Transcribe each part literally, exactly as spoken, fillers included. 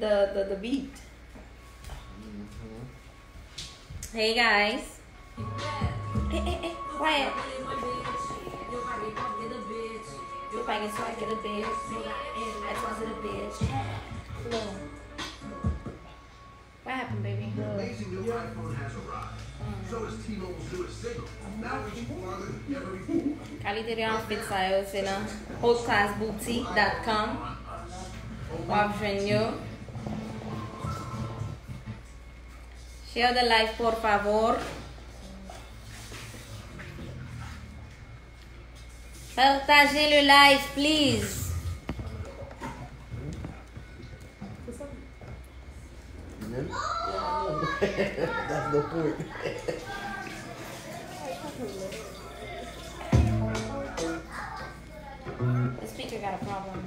the, the, the beat. Hey guys. Hey, hey, hey, quiet. Yo pa gen swag, get a bitch. That's why I said a bitch. Flow. What happened, baby? The amazing new iPhone has arrived. So is T-Mobile's newest Signal, now reaching farther than ever before. Kalite de outfit sa yo, se nan haute class boutique dot com w ap jwenn yo. Share the live, por favor. Partagez le live, please. That's the point. The speaker got a problem.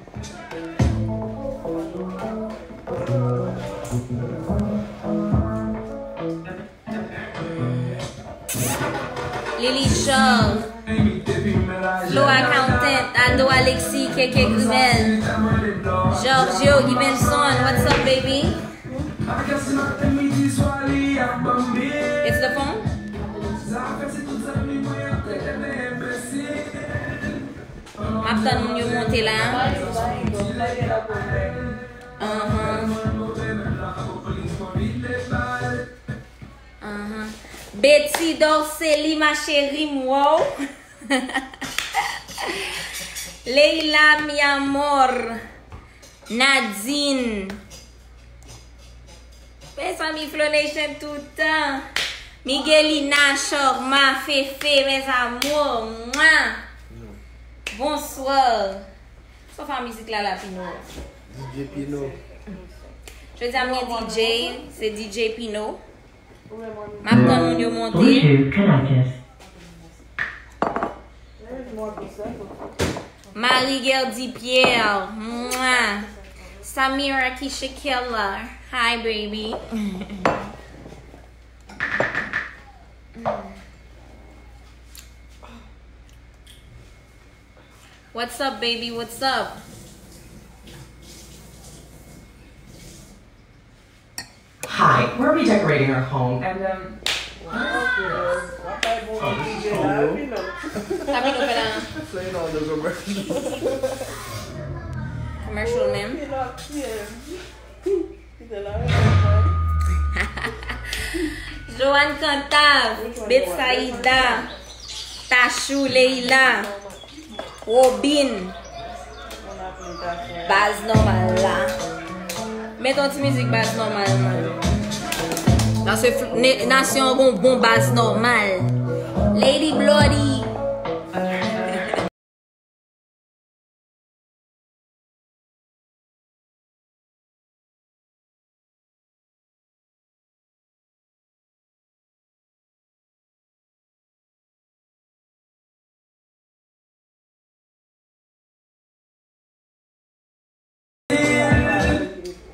Lily Jean, Flo Accountant, Ado Alexis, K K Grimel, Giorgio Gibenson, what's up, baby? It's the phone? M ap tann moun yo monte la. Ahan. Ahan. Betty Dorcely, ma chérie, m wè w. Leila, mi amor. Nadine. Mezanmi, Flow Nation toutan. Miguelina, Shorma, Fefe, mes amours. Mwa. Bonsoir. Sa w fè a mizik la la, Pino? D J Pino. Jodi a m gen D J, se D J Pino. M ap tann moun yo monte. Bluetooth connected. Marie Gerdy Pierre. Mwah. Samira Kishakella. Hi, baby. What's up, baby? What's up? Hi, we're redecorating our home and, um, Sa vin ouvè la. Playing all the commercials. Commercial menm. Joanne Cantave, Betsaida, Tachou, Leila. Robin. Baz nòmal la. Met yon ti mizik baz nòmal, man. Paske fl- ne- nasyon an gon bon baz nòmal. Lady Bloody.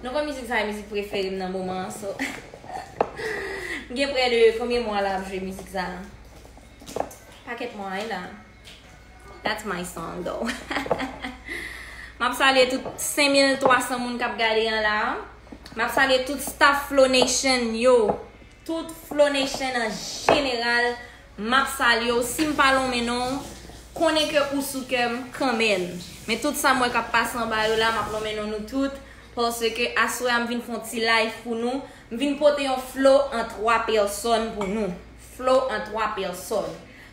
Nou konn mizik sa e mizik prefere m nan moman an, so. M gen prè de konbyen mwa la ap jwe mizik sa? Pakèt mwa wi la. That's my song though. M ap salye tout senk mil twa san moun k ap gade an la. M ap salye tout staff Flow Nation yo. Tout Flow Nation an jeneral, m ap salye w. Si m pa lonmen non w, konnen ke ou sou kè m kanmenm. Men tout sa m wè k ap pase anba yo la, m ap lonmen non nou tout. Paske aswè a m vin fè yon ti live pou nou. M vin pote yon flow an twa pèsòn pou nou. Flow an twa pèsòn.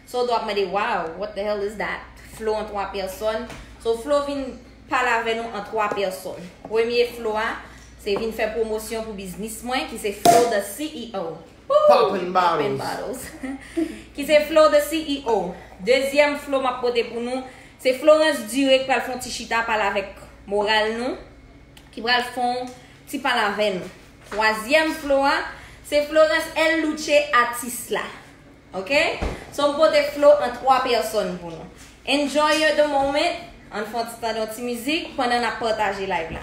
So, w ap mande, wow, what the hell is that? Flow an twa pèsòn. So, flow vin pale avè nou an twa pèsòn. Premye flow a, se vin fè pwomosyon pou biznis mwen, ki se Flow the C E O. Woo! Poppin' bottles. Ki se Flow the C E O. Dezyèm flow m ap pote pou nou, se Florence Duré ki pral fè yon ti chita pale avèk moral nou, ki pral fè yon ti pale avè nou. Twazyèm flow a, se Florence El Luche, atis la. Ok? So, m pote flow an twa pèsòn pou nou. Enjoy your, the moment. Ann fè yon ti tande yon ti mizik pandan n ap pataje live la.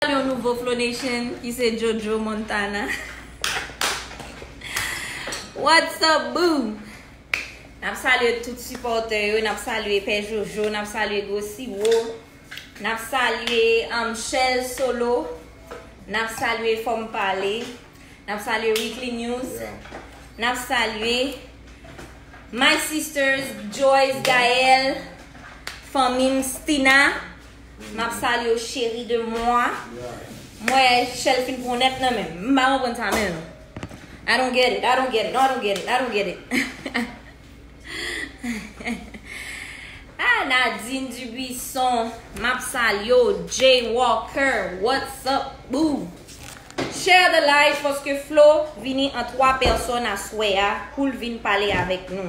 Yon nouvo Flow Nation ki se Jojo Montana. What's up, boo? N ap salye tout sipòtè yo, n ap salye Pè Jojo, n ap salye Gwo Siwo, n ap salye um, Shell Solo, n ap salye Fò M Pale, n ap salye Weekly News, n ap salye My Sisters, Joyce, Gaëlle, fanmi m Stina, m ap salye w, chérie de moi. Mwen, Shell fin pran nèt nan men m. M pa konprann sa menm. I don't get it. I don't get it. No, I don't get it. I don't get it. Ah, Nadine Dubuisson, m ap salye w. Jay Walker, what's up, boo? Share the live paske Flow vini an twa pèsòn aswè a pou l vin pale avèk nou.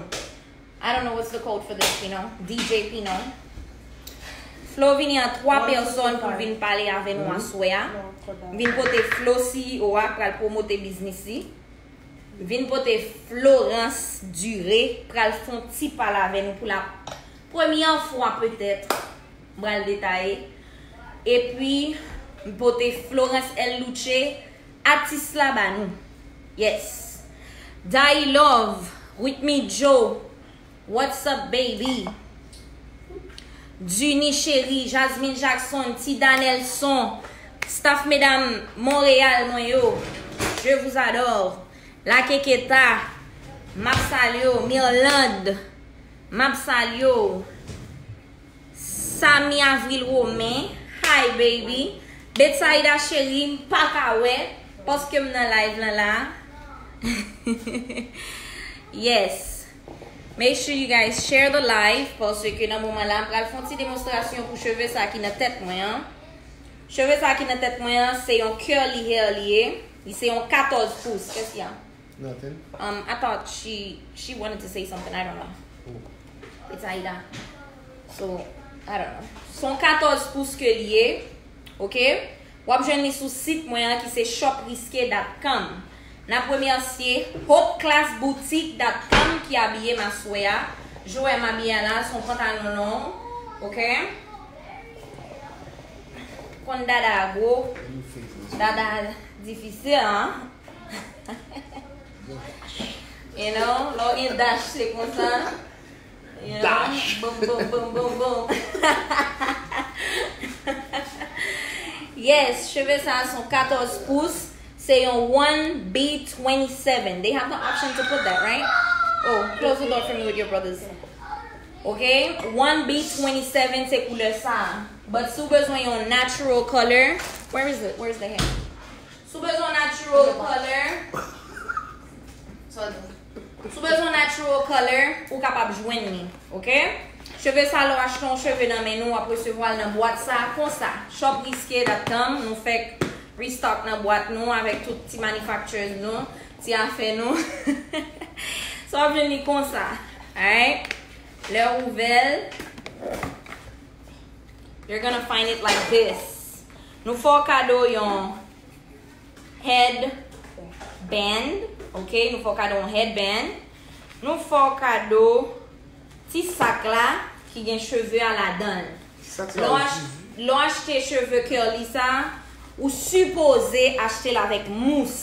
I don't know what's the code for this, Pino. D J Pino. Flow vini an twa pèsòn pou l vin pale avè nou aswè a. Vin pote Flow C E O a pral pwomote biznis li. Vin pote Florence Duré pral fè yon ti pale avè nou pou la premyè fwa petèt. M pral detaye. Epi, m pote Florence El Luce, atis la ba nou. Yes. Dayi Love, Whitney Joe, what's up, baby? Duny Chéri, Jasmine Jackson, Tida Nelson, staff medam Montréal mwen yo, je vous adore. La Keketa, m ap salye w. Mirlande, m ap salye w. Samy Avril Romain, hi baby. Betsaida cheri, m pa ka wè, paske m nan live lan la. Yes. Make sure you guys share the live, paske nan moman la, m pral fè yon ti demonstrasyon pou cheve sa ki nan tèt mwen an. Cheve sa ki nan tèt mwen an, se yon curly hair li ye. Li se yon katòz pous. Kès ki a? Nothing. Um, I thought she she wanted to say something. I don't know. Who? It's Aida. So, I don't know. Se yon katòz pous ke li ye. Ok? W ap jwenn li sou sit mwen an ki se shop risque dot com. N ap remèsye Hope Class Boutique dot com ki abiye m aswè a. Jan w wè m abiye a la, se yon pantalon long. Ok? Konn dada a gwo. Dada difisil, an? You know, lè w gen dash, se konsa. You know, dash. Boom, boom, boom, boom, boom. Yes, cheve sa a se yon katòz pous. Se yon one B twenty-seven. They have the option to put that, right? Oh, close the door for me with your brothers. Ok? One B twenty-seven se koulè sa a. But si w bezwen yon natural color, where is it? Where is the hair? Si w bezwen natural color, sorry. Si w bezwen natural color, ou kapab jwenn li, ok? Cheve sa, lè w achte yon cheve nan men nou, w ap resevwa l nan bwat sa, konsa. Shop risque dot com, nou fèk restock nan bwat nou avèk tout ti manufactures nou, ti afè nou. So, w ap jwenn li konsa, alright? Lè w ouvè l, you're gonna find it like this. Nou fè w kado yon head band, ok? Nou fè w kado yon head band. Nou fè w kado ti sak la ki gen cheve a ladan l. Lè w ach-, lè w achte cheve curly sa, ou sipoze achte l avèk mous.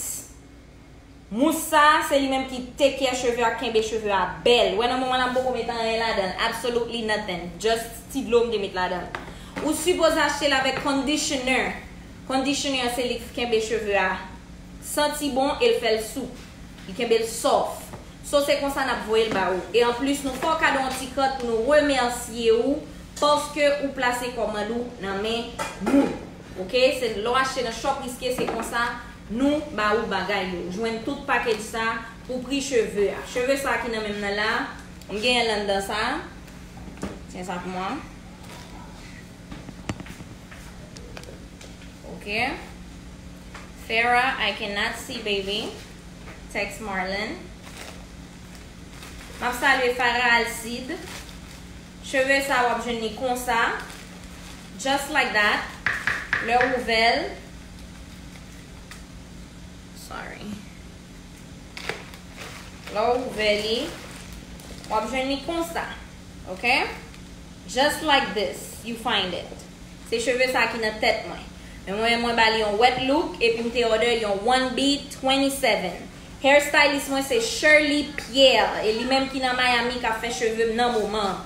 Mous sa, se li menm ki take care cheve a, kenbe cheve a bèl. Wè nan moman la m poko met anyen ladan l. Absolutely nothing. Just ti dlo m te met ladan l. Ou sipoze achte l avèk conditioner. Conditioner se li k kenbe cheve a santi bon e l fè l soup. Li kenbe l soft. So se konsa n ap voye l ba ou. E anplis, nou fè w kado yon ti kòd pou nou remèsye ou paske ou plase kòmand ou nan men nou. Ok? Se lè w achte nan Shop Risqué, se konsa nou ba ou bagay yo. Jwenn tout package sa pou pri cheve a. Cheve sa ki nan men m nan la, m genyen l anndan sa. Tiens ça pour moi. Ok. Farah, I cannot see, baby. Text Marlon. M ap salye Farah Alcide. Cheve sa w ap jwenn li konsa. Just like that. Lè w ouvè l. Sorry. Lè w ouvè li, w ap jwenn li konsa. Ok? Just like this, you find it. Se cheve sa ki nan tèt mwen. Men mwen, mwen ba li yon wet look, epi m te order yon one B twenty-seven. Hairstylist mwen se Shirley Pierre, e li menm ki nan Miami k ap fè cheve m nan moman.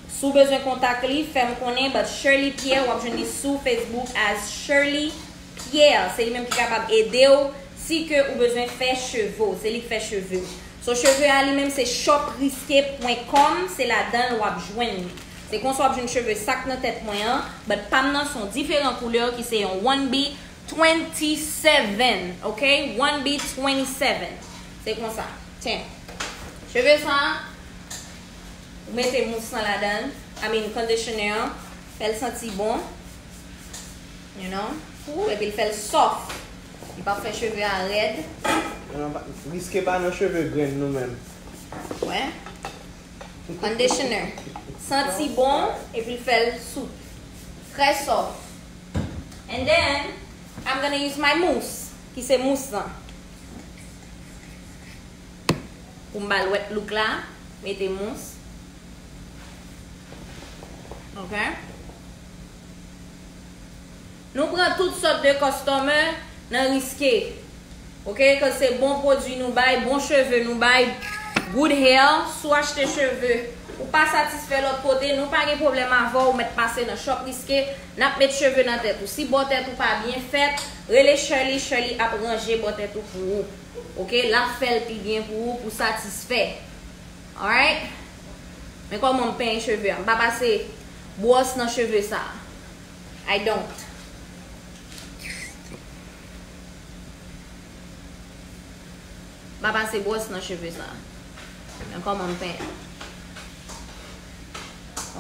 Si w bezwen kontak li, fè m konnen, but Shirley Pierre, w ap jwenn li sou Facebook as Shirley Pierre. Se li menm ki kapab ede w si ke ou bezwen fè cheve w. Se li k fè cheve w. So, cheve a li menm se shop risque point com, se ladan l w ap jwenn li. Se konsa w ap jwenn cheve sa k nan tèt mwen an, but pa m nan se yon diferan koulè ki se yon one B twenty-seven, ok? One B twenty-seven. Se konsa. Tiens. Cheve sa, ou mete mous lan ladan l, I mean, conditioner an, fè l santi bon, you know? Ooh, epi l fè l soft. Li p ap fè cheve a rèd. Non, pa, riske pa nan cheve grenn nou menm. Wè. Conditioner. Santi bon, epi l fè l soup. Trè soft. And then, I'm gonna use my mousse, ki se mous lan. Pou m ba l wet look la, mete mous. Ok? Nou pran tout sòt de customer nan riske. Ok? Ke se bon pwodui nou bay, bon cheve nou bay, good hair. Si w achte cheve, ou pa satisfè lòt kote, nou pa gen pwoblèm avè w, ou mèt pase nan shop riske, n ap met cheve nan tèt ou. Si bò tèt ou pa byen fèt, rele Shirley, Shirley ap ranje bò tèt ou pou ou. Ok? L ap fè l pi byen pou ou, pou satisfè. Alright? Men kòman m penyen cheve a? M pa pase bwòs nan cheve sa. I don't. M pa pase bwòs nan cheve sa. Men kòman m penyen?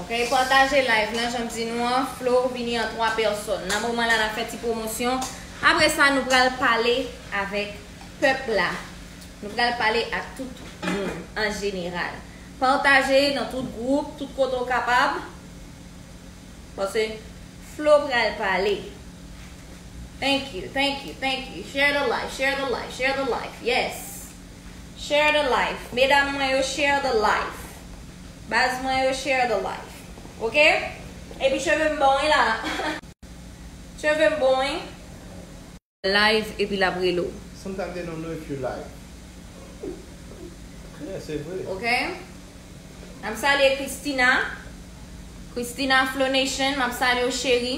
Ok, pataje live lan, jan m di nou an, Flo vini an twa pèsòn. Nan moman la, n ap fè ti pwomosyon. Apre sa, nou pral pale avèk pèp la. Nou pral pale ak tout moun an jeneral. Pataje nan tout gwoup, tout kote w kapab. Paske Flo pral pale. Thank you, thank you, thank you. Share the life, share the life, share the life. Yes. Share the life. Medam mwen yo, share the life. Baz mwen yo, share the life. Ok? Epi cheve m bon, wi la. Cheve m bon, wi. Live epi l ap rele w. Sometimes they don't know if you live. Yeah, se vre. Ok? M ap salye Christina. Christina Flo Nation, m ap salye w, cheri.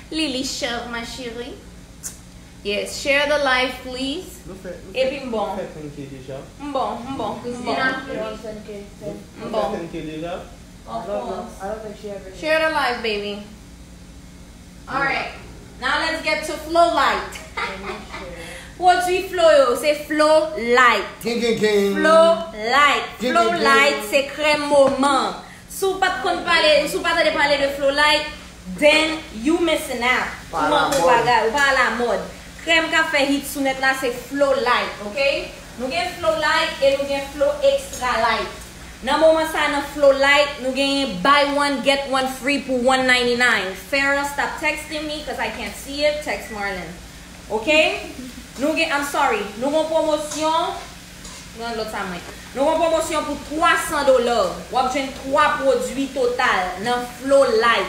Lily Chef, ma chérie. Yes, share the live, please. Nou fè, nou fè, epi m bon. Nou fè ten K deja. M bon, m bon, m bon. Christina Flo Nation, K. M bon. Nou fè ten K deja. Of course. I don't think she ever did. Share the live, baby. Alright. Now let's get to Flo Light. Pwodui Flo yo, se Flo Light. Gen, gen, gen. Flo Light. Gen, gen, gen. Flo Light se krèm moman. Si w pa t konn pale, si w pa tande pale de Flo Light, then you missing out. Ou manke yon bagay, ou pa alamòd. Krèm k ap fè hit sou nèt la se Flo Light, ok? Nou gen Flo Light e nou gen Flo Extra Light. Nan moman sa nan Flo Light, nou genyen buy one, get one free pou one ninety-nine. Farrah, stop texting me 'cause I can't see it. Text Marlon. Ok? Nou gen, I'm sorry, nou gen pwomosyon. Pran lòt sa mwen. Nou gen pwomosyon pou twa san dola. W ap jwenn twa pwodui total nan Flo Light.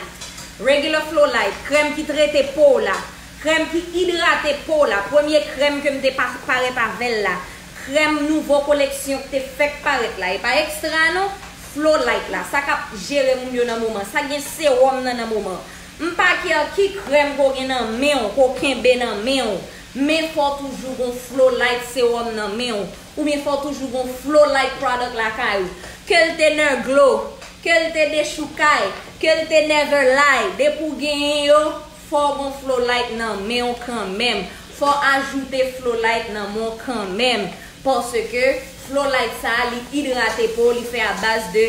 Regular Flo Light, krèm ki trete po w la, krèm ki idrate po w la. Premye krèm ke m te pa-, parèt avè l la. Krèm nouvo koleksyon ki te fèk parèt la. E pa Extra non, Flo Light la. Sa k ap jere moun yo nan moman. Sa gen sewòm nan nan moman. M pa care ki krèm ke w gen nan men w, ke w kenbe nan men w, men fò w toujou gon Flo Light sewòm nan men w, oubyen fò w toujou gon Flo Light product lakay ou. Ke l te Nerglo, ke l te Dechoukay, ke l te Never Lie, depi w genyen yo, fò w gon Flo Light nan men w kanmenm. Fò w ajoute Flo Light nan men w kanmenm. Paske Flo Light sa a, li idrate po, li fè a baz de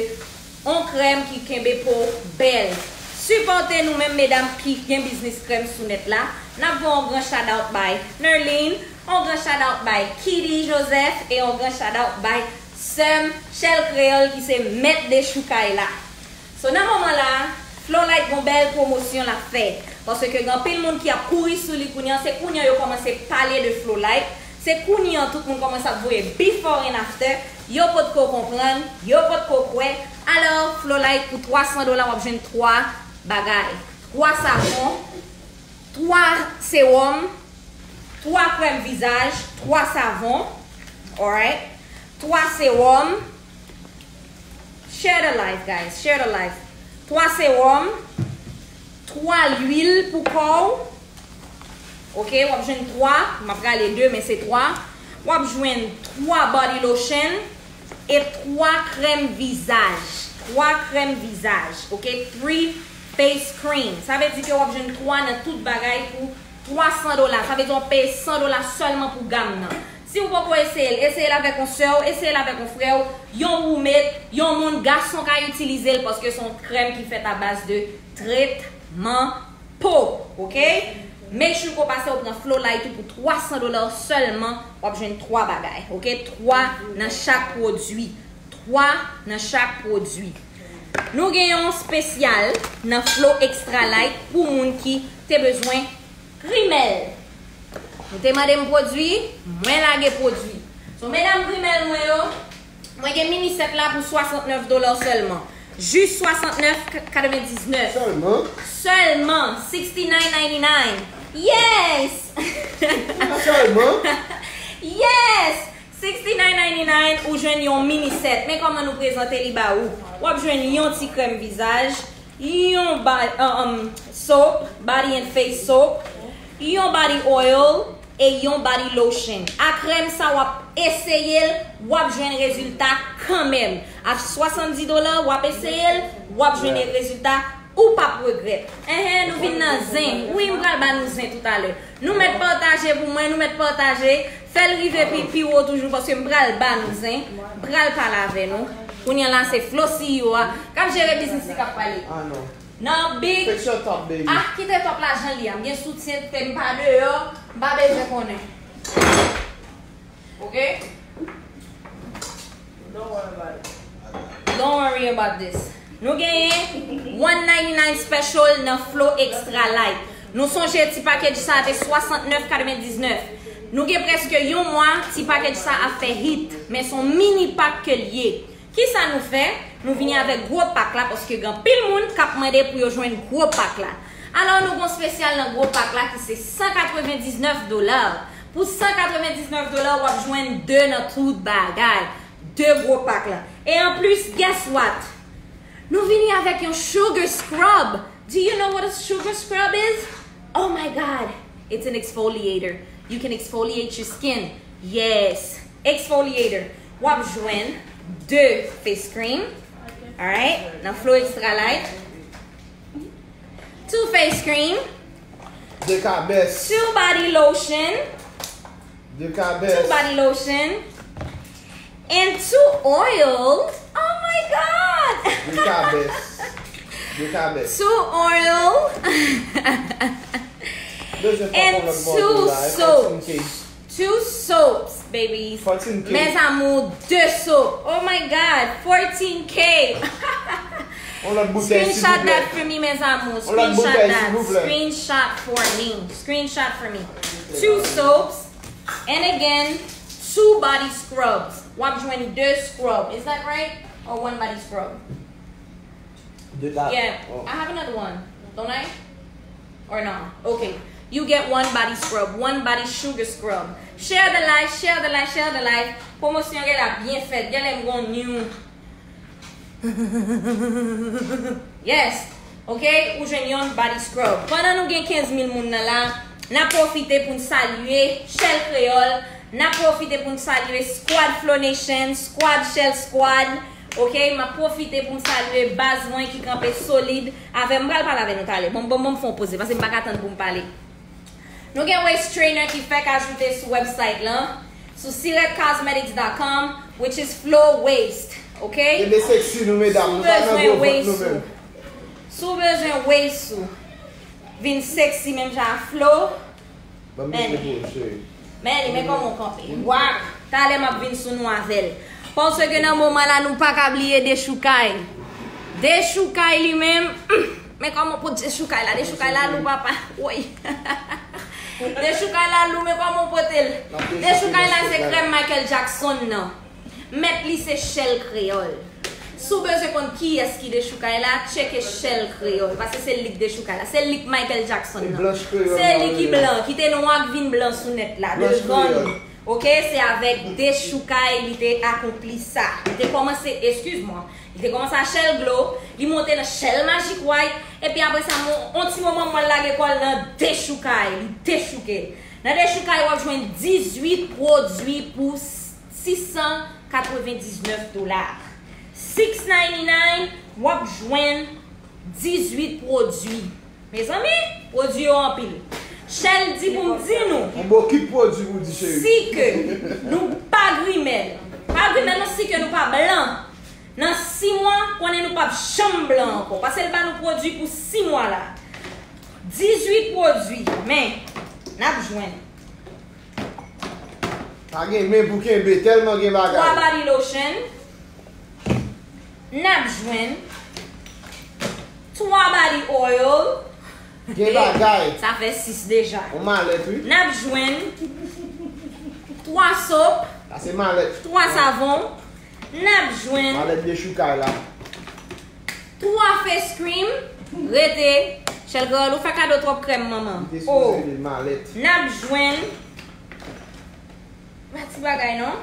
on krèm ki kenbe po bèl. Sipòte nou menm medam ki gen biznis krèm sou nèt la. N ap voye on gran shout out bay Nerline, on gran shout out bay Kitty Joseph e on gran shout out bay sè m Shell Creole ki se mèt dechoukay la. So nan moman la, Flo Light gon bèl pwomosyon l ap fè. Paske gen anpil moun ki ap kouri sou li kounye a, se kounye a yo kòmanse pale de Flo Light. Se kounye a tout moun kòmanse ap voye before and after. Yo potko konprann, yo potko kwè. Alò, Flo Light pou twa san dola w ap jwenn twa bagay. Twa savon, twa sewòm, twa krèm vizaj, twa savon, alright, twa sewòm, share the life, guys, share the life, twa sewòm, twa lwil pou kò w, ok, w ap jwenn twa, m ap rale de, men se twa, w ap jwenn twa body lotion, e twa krèm vizaj. Twa krèm vizaj, ok? Three face cream. Sa vle di ke w ap jwenn twa nan tout bagay pou twa san dola. Sa vle di w ap peye san dola sèlman pou gam nan. Si w poko eseye l, eseye l avèk yon sè w, eseye l avèk yon frè w, yon roommate, yon moun gason ka itilize l paske se yon krèm ki fèt a baz de tretman po, ok? Make sure ke w pase w pran Flow Light ou pou twa san dola sèlman, w ap jwenn twa bagay, ok? Twa nan chak pwodui. Twa nan chak pwodui. Nou gen yon spesyal nan Flow Extra Light pou moun ki te bezwen rimèl. Nou te mande m pwodui, mwen lage pwodui. So, medam rimèl mwen yo, mwen gen mini sèt la pou swasantnèf dola sèlman. Jis swasantnèf katrevendiznèf. Sèlman? Sèlman sixty-nine ninety-nine. Yes! Sèlman? Yes! Sixty-nine ninety-nine, ou jwenn yon mini sèt. Men kòman nou prezante li ba ou. W ap jwenn yon ti krèm vizaj, yon ba, uh, um, soap, body and face soap, yon body oil, e yon body lotion. A krèm sa, w ap eseye l, w ap jwenn rezilta kanmenm. A swasanndis dola, w ap eseye l, w ap jwenn rezilta, ou p ap regrèt. Enhen, nou vin nan zen. Wi, m pral ba nou zen toutalè. Nou mèt pataje pou mwen, nou mèt pataje. Fè l rive pi, pi wo toujou, paske m pral ba nou zen. M pral pale avè nou. Kounye a la, se Flo C E O a k ap jere biznis li k ap pale. Ah, non. Non, big. Fix your top, baby. Ah, kite top la jan li a. M gen soutyen tè, m pa deyò, m pa bezwen konnen. Ok? Don't worry about it. Don't worry about this. Nou genyen one ninety-nine special nan Flow Extra Light. Nou sonje ti package sa a te swasantnèf katrevendiznèf. Nou gen prèske yon mwa ti package sa ap fè hit, men se yon mini pack ke l ye. Kisa nou fè? Nou vini avèk gwo pak la, paske gen anpil moun k ap mande pou yo jwenn gwo pak la. Alò, nou gen yon spesyal nan gwo pak la ki se san katrevendiznèf dola. Pou san katrevendiznèf dola, w ap jwenn de nan tout bagay. De gwo pak la. E anplis, guess what? Nou vini avèk yon sugar scrub. Do you know what a sugar scrub is? Oh my God! It's an exfoliator. You can exfoliate your skin. Yes. Exfoliator. W ap jwenn de face cream. Alright? Nan Flow Extra Light. Two face cream. De kabès. Two body lotion. De kabès. Two body lotion. And two oil. Oh my God! De kabès. De kabès. Two oil. Bezwen fè and yon lòt two bòdou la, e soaps. Fourteen K. Two soaps, babies. Fourteen K. Mes amours, deux soaps. Oh my God, fourteen K. On lòt boutèy, silvouplè. Screenshot that for me, mes amours. On lòt boutèy, silvouplè. Screenshot that. Screenshot for me. Screenshot for me. Two soaps. And again, two body scrubs. W ap jwenn de scrub. Is that right? Or one body scrub? De ta- Yeah, oh. I have another one, don't I? Or no? Okay. You get one body scrub, one body sugar scrub. Share the life, share the life, share the life. Pwomosyon genlè ap byen fèt. Genlè m gon new. Yes. Ok, ou jwenn yon body scrub. Pandan nou gen kenz mil moun nan la, n ap pwofite pou n salye Shell Kreyòl, n ap pwofite pou n salye Squad Flow Nation, Squad Shell Squad. Ok, m ap pwofite pou m salye baz mwen ki kanpe solid avè m. M pral pale avè nou talè. Bon, bon, bon, m fè yon poze, paske m pa ka tann pou m pale. Nou gen waist trainer ki fèk ajoute sou website lan, sou siret cosmetics dot com, which is Flow Waist, ok? Kenbe sexy nou, medam, nou pa nan gwo vant nou menm. Si w bezwen waist ou, vin sexy menm jan a Flow, ban m mete pou ou, cheri. Men li, men kòman w kanpe. Wap! Talè m ap vin sou nou avè l. Paske nan moman la, nou pa ka bliye dechoukay. Dechoukay li menm, hmm, men kòman w pot dechoukay la? Dechoukay la lou, papa. Woy. Dechoukay la lou, men kòman w pote l? Dechoukay la se krèm Michael Jackson nan. Mèt li se Shell Kreyòl. Si w bezwen konn kiyès ki Dechoukay la, tcheke Shell Kreyòl, paske se li k Dechoukay la. Se li k Michael Jackson nan. Se li ki blan, ki te nwa k vin blan sou nèt la, devan nou. Oke, se avèk Dechoukay li te akonpli sa. Li te kòmanse, excuse-moi, li te kòmanse a Shell Glow, li monte nan Shell Magic White, epi apre sa, on ti moman mwen lage kò l nan Dechoukay, li dechouke. Nan Dechoukay, w ap jwenn dizuit pwodui pou sis san katrevendiznèf dola. Six ninety-nine, w ap jwenn dizuit pwodui. Mezanmi, pwodui yo anpil. Shell di pou m di nou. On bokit pwodui pou di cheri. Si ke nou pa grimèl. Pa grimèl nou si ke nou pa blan. Nan sis mwa, konnen nou p ap janm blan ankò. Paske l ba nou pwodui pou sis mwa la. Dizuit pwodui, men, n ap jwenn. Pa gen men pou kenbe, tèlman gen bagay. Twa body lotion. N ap jwenn twa body oil. Gen bagay. Sa fè sis deja. On malèt, wi. N ap jwenn twa sop. Sa se malèt. Twa savon. N ap jwenn. Malèt Dechoukay la. Twa face cream. Rete. Shell Kreyòl, ou fè kado twòp krèm, manman. Li te sipoze rele malèt. N ap jwenn. Pa ti bagay, non.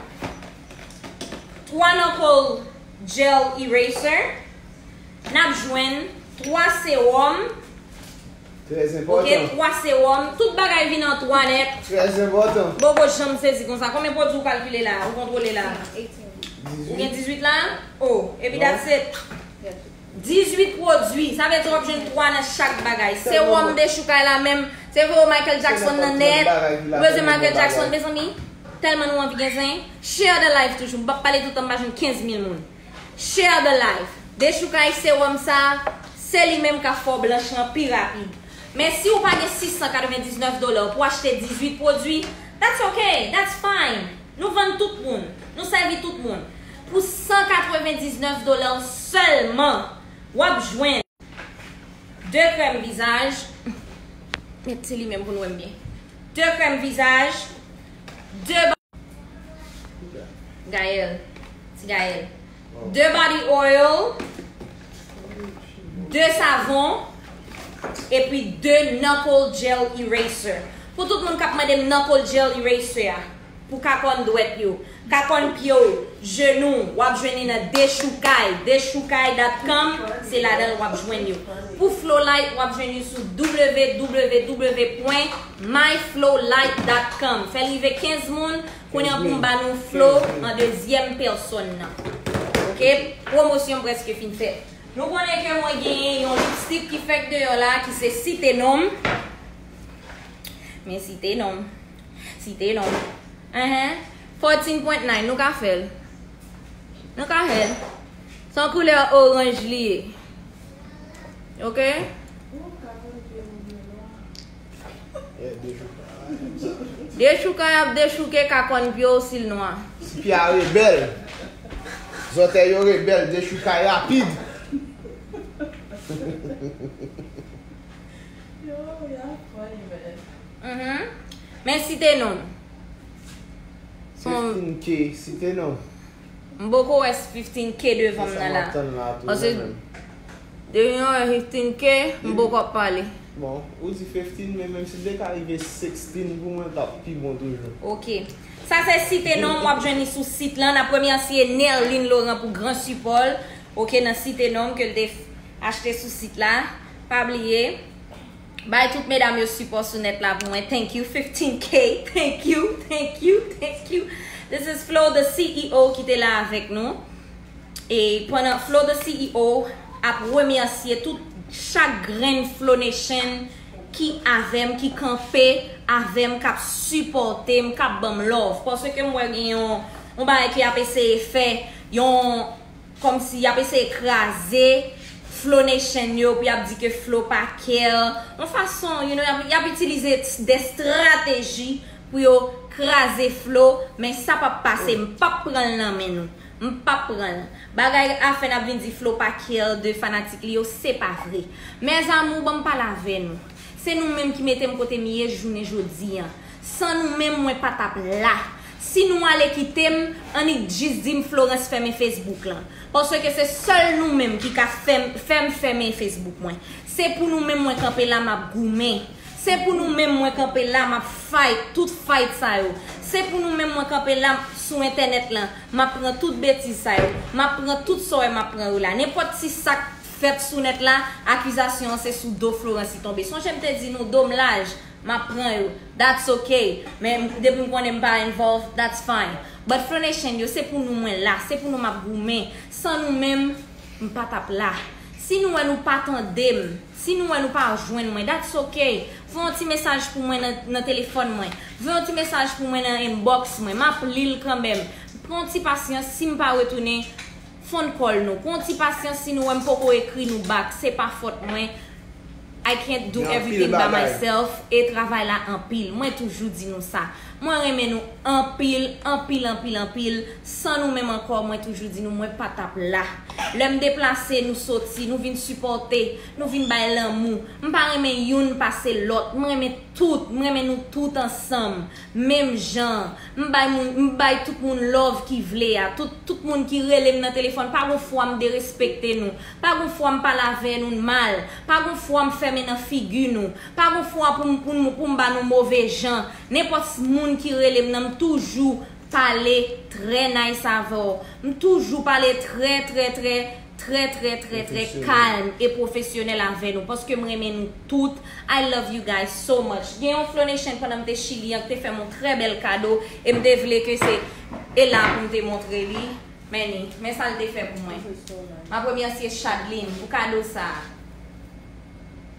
Twa knuckle gel eraser. N ap jwenn twa sewòm. Trè enpòtan. Oke, twa sewòm. Tout bagay vin an twa nèt. Trè enpòtan. Poko janm sezi konsa. Konbyen pwodui ou kalkile la? Ou kontwole la? Ou gen dizuit la? Oh, epi that's it. Dizuit pwodui. Sa vle di w ap jwenn twa nan chak bagay. Sewòm Dechoukay la menm. Se vre Michael Jackson nan nèt. Ou bezwen Michael Jackson, mezanmi? Tèlman nou anvi gen zen. Share the live toujou. M p ap pale toutan m pa jwenn kenz mil moun. Share the live. Dechoukay sewòm sa, se li menm k ap fè w blanch lan pi rapid. Men si w pa gen sis san katrevendiznèf dola pou achte dizuit pwodui, that's okay, that's fine. Nou vann tout moun. Nou sèvi tout moun. Pou san katrevendiznèf dola sèlman, w ap jwenn de krèm vizaj. Met ti li menm pou n wè m byen. De krèm vizaj, de ba-, Gaël, ti Gaël. De body oil, de savon, epi de knuckle gel eraser. Pou tout moun k ap mande m knuckle gel eraser a, pou kakòn dwèt yo, kakòn pye w, jenou, w ap jwenn li nan Dechoukay, dechoukay dot com, se ladan l w ap jwenn yo. Pou Flowlight, w ap jwenn li sou w w w pwen my flowlight dot com. Fè l rive kenz moun, kounye a pou m ba nou Flow an dezyèm pèsòn nan. Oke? Pwomosyon prèske fin fèt. Nou konnen ke mwen genyen yon lipstick ki fèk deyò la, ki se Site Non m. Men Site Non m. Site Non m. Enhen. Fourteen point nine, nou ka fè l. Nou ka fè l. Se yon koulè oranj li ye. Oke? Dechoukay ap dechouke kakòn pye w si l nwa. Si pye a rebèl, zòtèy yo rebèl, dechoukay rapid. Yo, y'all funny, man. Mhm. Men Site Non m. Fifteen K, Site Non m. M poko wè fifteen K devan m nan la. Paske depi mwen wè fifteen K, m poko ap pale. Bon, ou di fifteen, men menm si l te ka rive sixteen pou mwen, t ap pi bon toujou. Oke. Sa se Site Non m, w ap jwenn li sou sit lan. N ap remèsye Nerline Laurent pou gran sipò l, oke, nan Site Non m ke l te f-, achte sou sit la. Pa bliye, bay tout medam yo sipò sou nèt la pou mwen. Thank you, fifteen K. Thank you, thank you, thank you. This is Flo, the C E O, ki te la avèk nou. E pandan Flo, the C E O, ap remèsye tout chak grenn Flo Nation ki avè m, ki kanpe avè m, k ap sipòte m, k ap ban m love. Paske m wè gen yon, yon bagay ke y ap eseye fè, yon kòmsi y ap eseye kraze Flo Nation yo, pou y ap di ke Flo pa care. Yon fason, you know, y ap, y ap itilize de estrateji pou yo kraze Flo, men sa p ap pase, m p ap pran l nan men nou. M p ap pran l. Bagay afè n ap vin di Flo pa care de fanatik li yo, se pa vre. Mes amours, ban m pale avè nou. Se nou menm ki mete m kote m ye jounen jodi a. San nou menm, mwen pa t ap la. Si nou ale kite m, annik jis di m Florence fèmen Facebook lan. Paske se sèl nou menm ki ka fè m, fè m fèmen Facebook mwen. Se pou nou menm mwen kanpe la m ap goumen. Se pou nou menm mwen kanpe la m ap fight tout fight sa yo. Se pou nou menm mwen kanpe la sou entènèt lan m ap pran tout betiz sa yo. M ap pran tout sa w wè m ap pran yo la. Nenpòt ti sa k fèt sou nèt la, akizasyon an se sou do Florence li tonbe. Sonje m te di nou do m laj, m ap pran yo. That's ok. Men depi m konnen m pa involve, that's fine. But Flonation yo, se pou nou mwen la, se pou nou m ap goumen. San nou menm, m pa t ap la. Si nou wè nou pa tande m, si nou wè nou pa jwenn mwen, that's ok. Voye yon ti mesaj pou mwen nan, nan telefòn mwen. Voye yon ti mesaj pou mwen nan inbox mwen. M ap li l kanmenm. Pran yon ti pasyans, si m pa retounen, phone call nou. Pran yon ti pasyans si nou wè m poko ekri nou back. Se pa fòt mwen. I can't do everything by myself. E travay la anpil. Mwen toujou di nou sa. Mwen renmen nou anpil, anpil, anpil, anpil. San nou menm ankò, mwen toujou di nou, mwen pa t ap la. Lè m deplase, nou soti, nou vin sipòte, nou vin bay lanmou. M pa renmen youn pase lòt. Mwen renmen tout. Mwen renmen nou tout ansanm. Menm jan. M bay moun, m bay tout moun love ki vle a. Tout, tout moun ki rele m nan telefòn. Pa gon fwa m derespekte nou. Pa gon fwa m pale avè nou mal. Pa gon fwa m fèmen nan figi nou. Pa gon fwa pou m, pou m, pou m ba nou move jan. Nenpòt moun ki rele m nan, m toujou pale trè nice avè w. M toujou pale trè, trè, trè, trè, trè, trè, trè kalm e pwofesyonèl avè nou. Paske m renmen nou tout. I love you guys so much. Gen yon Flonation pandan m te Chili an ki te fè m yon trè bèl kado e m te vle ke se e la pou m te montre li. Men ni, men sa l te fè pou mwen. M ap remèsye Chadlin pou kado sa a.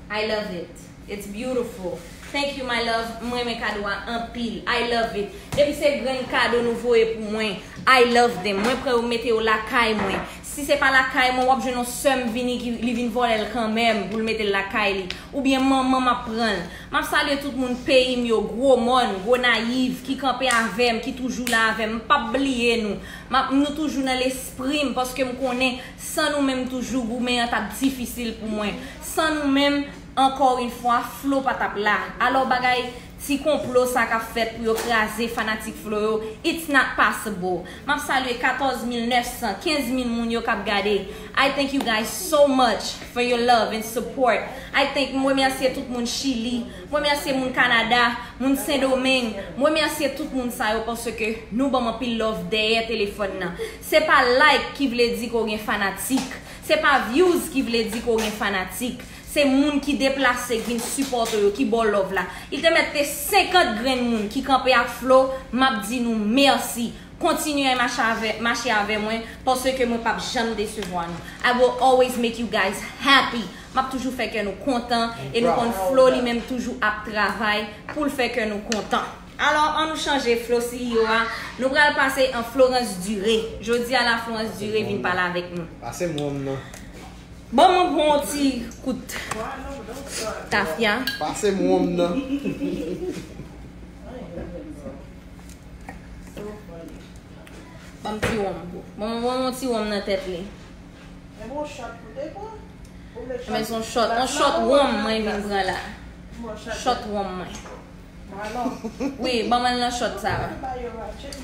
I love it. It's beautiful. Thank you, my love. Mwen renmen kado a anpil. I love it. Depi se grenn kado nou voye pou mwen, I love them. Mwen pran yo mete yo lakay mwen. Si se pa lakay mwen, w ap jwenn yon sè m vini ki li vin vòlè l kanmenm pou l mete l lakay li. Oubyen manman m ap pran l. M ap salye tout moun peyi m yo, Gwo Mòn, Gonayiv, ki kanpe avè m, ki toujou la avè m. M p ap bliye nou. M ap, nou toujou nan lespri m, paske m konnen san nou menm toujou goumen an t ap difisil pou mwen. San nou menm, encore une fois, Flo pa t ap la. Alò bagay ti konplo sa k ap fèt pou yo kraze fanatik Flo yo, it's not possible. M ap salye katòz mil nèf san, kenz mil moun yo k ap gade. I thank you guys so much for your love and support. I thank, m remèsye tout moun Chili, m remèsye moun Kanada, moun Sendomeng, m remèsye tout moun sa yo paske nou ban m anpil love dèyè telefòn nan. Se pa like ki vle di ke w gen fanatik. Se pa views ki vle di ke w gen fanatik. Se moun ki deplase, ki vin sipòte w yo, ki ba w love la. Li te mèt te senkant grenn moun ki kanpe ak Flo, m ap di nou mèsi. Kontinye mache avè, mache avè mwen, paske mwen p ap janm desevwa nou. I will always make you guys happy. M ap toujou fè kè nou kontan, e nou konn Flo li menm toujou ap travay pou l fè kè nou kontan. Alò, ann nou chanje Flo C E O a, nou pral pase an Florence Duré. Jodi a la, Florence Duré vin pale avèk nou. Pase m wonm nan. Ban mwen pran yon ti kout tafya. Pase m wonm nan. Ban m ti wonm. Ban mwen yon ti wonm nan tèt li. Men se yon shot, yon shot wonm mwen vin pran la. Shot wonm mwen. Wi, ban mwen nan shot sa.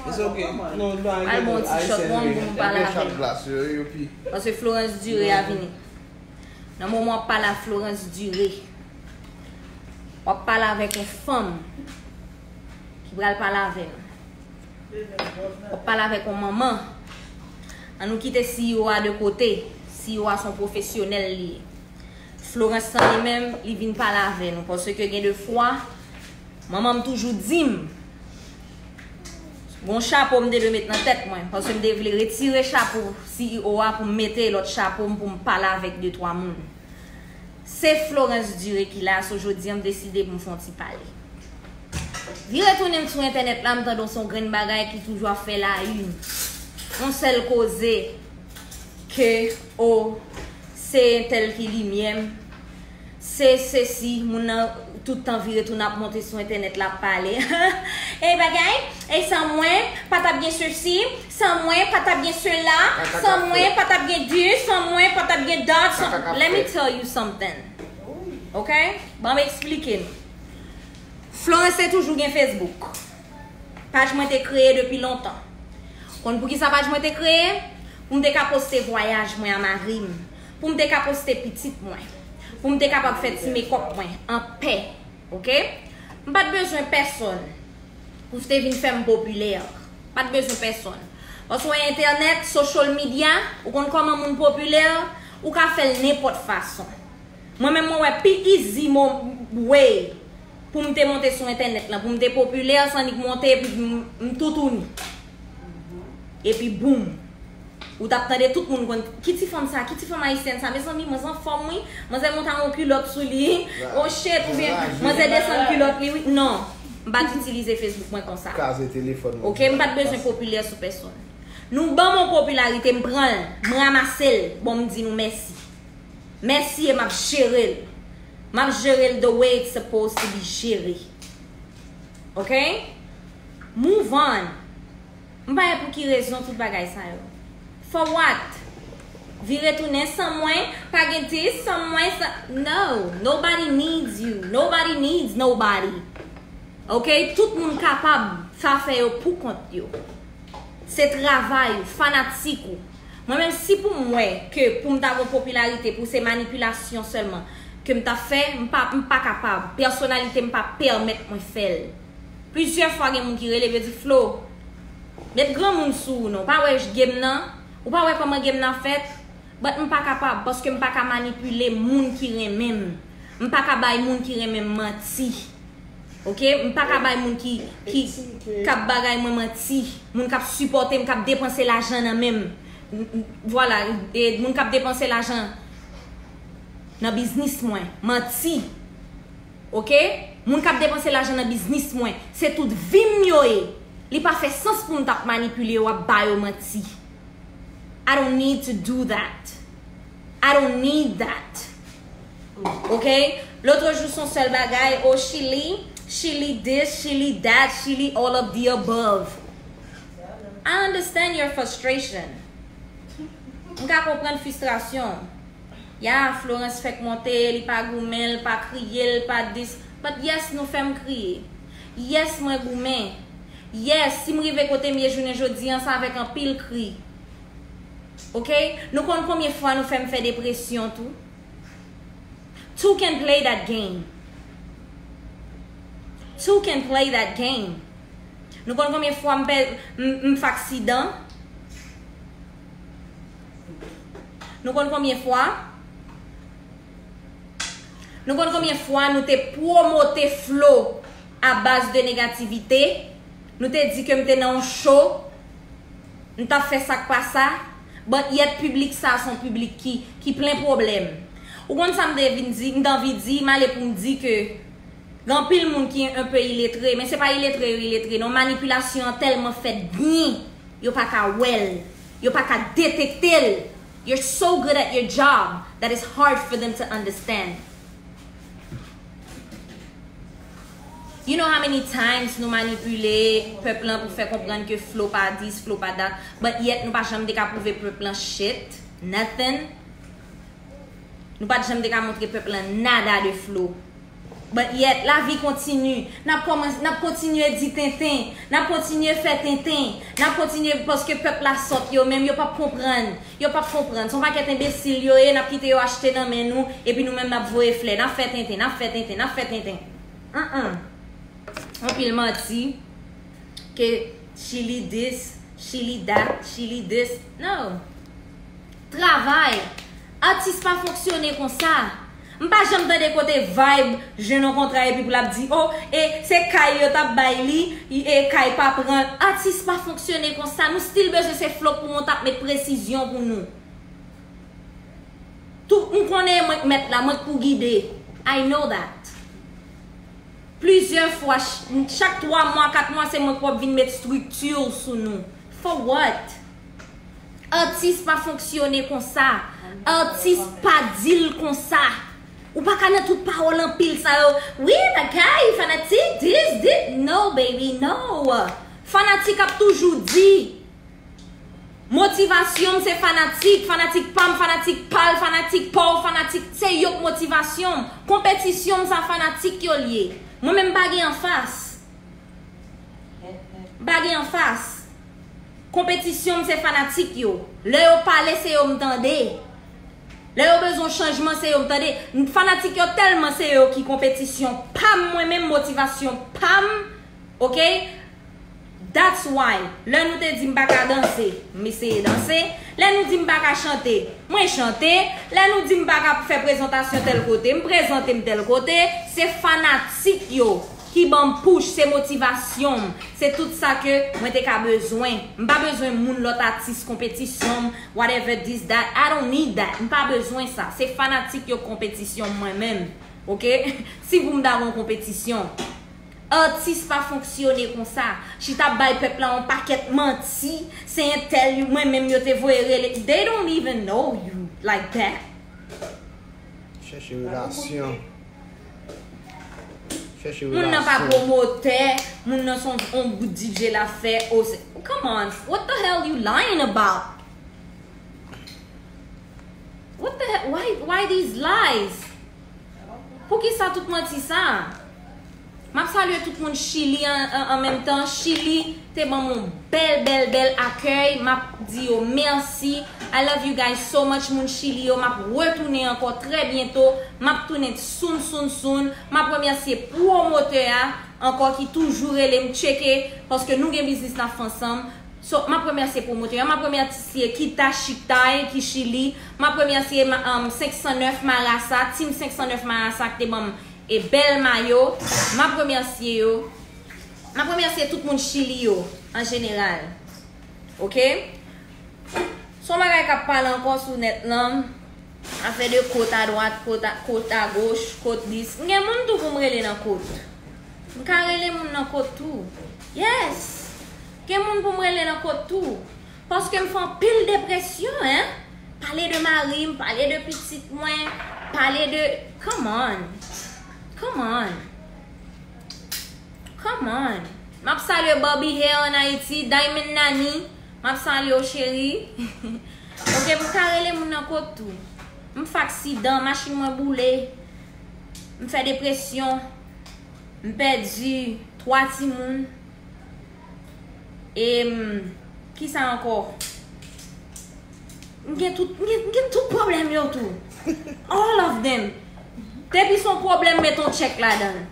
It's okay. Non, non, al bon ti shot wonm pou m pale avè l. Paske Florence Duré a vini. Nan moman w ap pale a Florence Duré, w ap pale avèk yon fanm ki pral pale avè nou. W ap pale avèk yon manman. Ann nou kite C E O a de kote. C E O a se yon pwofesyonèl li ye. Florence lan li menm, li vin pale avè nou. Paske gen de fwa, manman m toujou di m, gon chapo m te dwe met nan tèt mwen. Paske m te vle retire chapo C E O a pou m mete lòt chapo m pou m pale avèk de twa moun. Se Florence Duré ki la, so jodi a m deside pou m fè yon ti pale. Vire tounen m sou entènèt la, m tande yon se yon grenn bagay ki toujou ap fè la une. Yon sèl koze ke, o, se entèl ki limyè m, se sesi, moun nan tout tan vire tounen ap monte sou entènèt la ap pale. E bagay, e san mwen, pa t ap gen sesi, san mwen, pa t ap gen sela, san mwen, pa t ap gen this, san mwen, pa t ap gen that, san, let me tell you something. Ok? Ban m eksplike nou. Florence te toujou gen Facebook. Paj mwen te kreye depi lontan. Konn poukisa paj mwen te kreye? Pou m te ka poste vwayaj mwen a mari m. Pou m te ka poste pitit mwen. Pou m te kapab fè ti mekòp mwen an pè. Oke? M pa t bezwen pèsonn pou te vin fè m popilè. Pa t bezwen pèsonn. Paske w wè entènèt, social media, ou konn kòman moun popilè, ou ka fè l nenpòt fason. Mwen menm mwen wè pi easy mo way pou m te monte sou entènèt lan, pou m te popilè, se annik monte epi m, m toutouni. Epi boum. Ou t ap tande tout moun konn ki ti fanm sa, ki ti fanm ayisyèn sa. Mezanmi, manzè anfòm wi. Manzè monte ak yon kilòt sou li. Oh shit, oubyen manzè desann kilòt li wi. Non, m pa t itilize Facebook mwen konsa. Kraze telefòn mwen. Oke, m pa t bezwen popilè sou pèsonn. Nou ban m yon popilarite, m pran l, m ranmase l. Bon, m di nou mèsi. Mèsi e m ap jere l. M ap jere l the way it's supposed to be jere. Oke? Move on. M pa wè pou ki rezon tout bagay sa yo. For what? Vire tounen san mwen, pa gen dis san mwen, san... No, nobody needs you. Nobody needs nobody. Oke? Tout moun kapab fè afè yo pou kont yo. Se travay ou, fanatik ou. Mwen menm si pou m wè ke pou m ta gon popilarite, pou se manipilasyon sèlman ke m ta fè, m pa, m pa kapab. Pèsonalite m pa pèmèt mwen fè l. Plizyè fwa gen moun ki rele m, yo di, Flo, met granmoun sou ou non. Ou pa wè game nan? Ou pa wè kòman game nan fèt? But m pa kapab, paske m pa ka manipile moun ki renmen m. M pa ka bay moun ki renmen m manti. Oke? M pa ka bay moun ki, ki, k ap bagay mwen manti. Moun k ap sipòte m, k ap depanse lajan nan men m. M, m, vwala, e, moun k ap depanse lajan nan biznis mwen. Manti. Oke? Moun k ap depanse lajan nan biznis mwen. Se tout vi m yo ye. Li pa fè sans pou m t ap manipile yo, ap ba yo manti. I don't need to do that. I don't need that. Oke? Lòt jou se yon sèl bagay, oh, Chili, Chili this, Chili that, Chili all of the above. I understand your frustration. M ka konprann fristrasyon w. Ya, Florence fèk monte, li pa goumen, li pa kriye, li pa dis. But yes, nou fè m kriye. Yes, mwen goumen. Yes, si m rive kote m ye jounen jodi an, se avèk anpil kri. Oke? Nou konn konbyen fwa nou fè m fè depresyon tou? Two can play that game. Two can play that game. Nou konn konbyen fwa m pè, m, m fè aksidan? Nou konn konbyen fwa? Nou konn konbyen fwa nou te pwomote Flo a baz de negativite? Nou te di ke m te nan yon show, m t ap fè sa k pa sa, but yet piblik sa se yon piblik ki, ki plen pwoblèm. Ou konn sa m te vin di, m t anvi di, m ale pou m di ke gen anpil moun ki un peu iletre, men se pa iletre yo iletre non, manipilasyon an tèlman fèt byen, yo pa ka wè l, yo pa ka detekte l. You're so good at your job that it's hard for them to understand. You know how many times nou manipile pèp lan pou fè konprann ke Flo pa this, Flo pa that, but yet nou pa janm te ka pwouve pèp lan shit, nothing. Nou pa t janm te ka montre pèp lan nada de Flo. But yet, lavi kontinye. N ap kòmanse, n ap kontinye di tenten. N ap kontinye fè tenten. N ap kontinye paske pèp la sòt yo menm, yo p ap konprann. Yo p ap konprann. Se yon pakèt enbesil yo ye, n ap kite yo achte nan men nou, epi nou menm n ap voye flè. N ap fè tenten, n ap fè tenten, n ap fè tenten. Anhan. Anpil manti. Ke Chili this, Chili that, Chili this. No. Travay. Atis pa fonksyone konsa. M pa janm tande kote Vibe jwenn yon kontra epi pou l ap di, oh, e se kay yo t ap bay li, e kay pa pran l. Atis pa fonksyone konsa. Nou still bezwen se Flo pou nou t ap met presizyon pou nou. Tou, m konnen e mwen k mèt la, mwen k pou gide. I know that. Plizyè fwa, ch-, chak twa mwa, kat mwa, se mwen k p ap vin met estrikti sou nou. For what? Atis pa fonksyone konsa. Atis pa deal konsa. Ou pa ka nan tout pawòl anpil sa yo. Wi, bagay, fanatik, this, this. No, baby, no. Fanatik ap toujou di. Motivasyon m se fanatik, fanatik pa m, fanatik pa l, fanatik pa w, fanatik, se yo k motivasyon m. Konpetisyon m sa fanatik yo l ye. Mwen menm m pa gen anfas. M M pa gen anfas. Konpetisyon m se fanatik yo. Lè yo pale, se yo m tande. Lè yo bezwen chanjman, se yo m tande. Fanatik yo tèlman se yo ki konpetisyon pa m, mwen menm motivasyon pa m. Ok? That's why, lè nou te di m pa ka danse, m eseye danse. Lè nou di m pa ka chante, mwen chante. Lè nou di m pa ka fè prezantasyon tèl kote, m prezante m tèl kote. Se fanatik yo ki ban m push, se motivasyon m, se tout sa ke mwen te ka bezwen. M pa bezwen moun lòt atis konpetisyon m, whatever this, that, I don't need that. M pa bezwen sa. Se fanatik yo konpetisyon m mwen menm. Ok? Si pou m ta gon konpetisyon. Atis pa fonksyone konsa. Chita ap bay pèp la yon pakèt manti. Se entèl mwen menm yo te voye rele. They don't even know you like that. Chèche relasyon. Chèche Moun nan pa relasyon. Pwomotè, moun nan se yon, yon gwo D J l ap fè. Oh, se, come on, what the hell you lying about? What the hell? Why, why these lies? Poukisa tout manti sa? M ap salye tout moun Chili an, an, an menm tan. Chili te ban m yon bèl, bèl, bèl akèy. M ap di yo mèsi. I love you guys so much, moun Chili yo. M ap retounen ankò trè byento. M ap tounen soon, soon, soon. M ap remèsye pwomotè a ankò ki toujou rele m tcheke, paske nou gen biznis n ap fè ansanm. So, m ap remèsye pwomotè a. M ap remèsye Kita Chiktay ki Chili. M ap remèsye ma- um, senk san nèf Marasa, Team senk san nèf Marasa ki te ban m e bèl mayo. M ap remèsye yo. M ap remèsye tout moun Chili yo, an jeneral. Ok? Se yon bagay k ap pale ankò sou nèt lan. Afè de kot adwat, kot a, kot agoch, kot dis. M gen moun tou pou m rele nan kot. M ka rele moun nan kot tou. Yes! Gen moun pou m rele nan kot tou. Paske m fè anpil depresyon, en. Pale de mari m, pale de pitit mwen, pale de, come on. Come on. Come on. M ap salye Barbie Hair an Ayiti, Diamond Nani. M ap salye w, cheri. Ok, m ka rele moun nan kot tou. M fè aksidan, machin mwen boule. M fè depresyon. M pèdi twa timoun. E m, kisa ankò? M gen tout, m gen, m gen tout pwoblèm yo tou. All of them. Depi se yon pwoblèm, mete yon tchèk ladan l.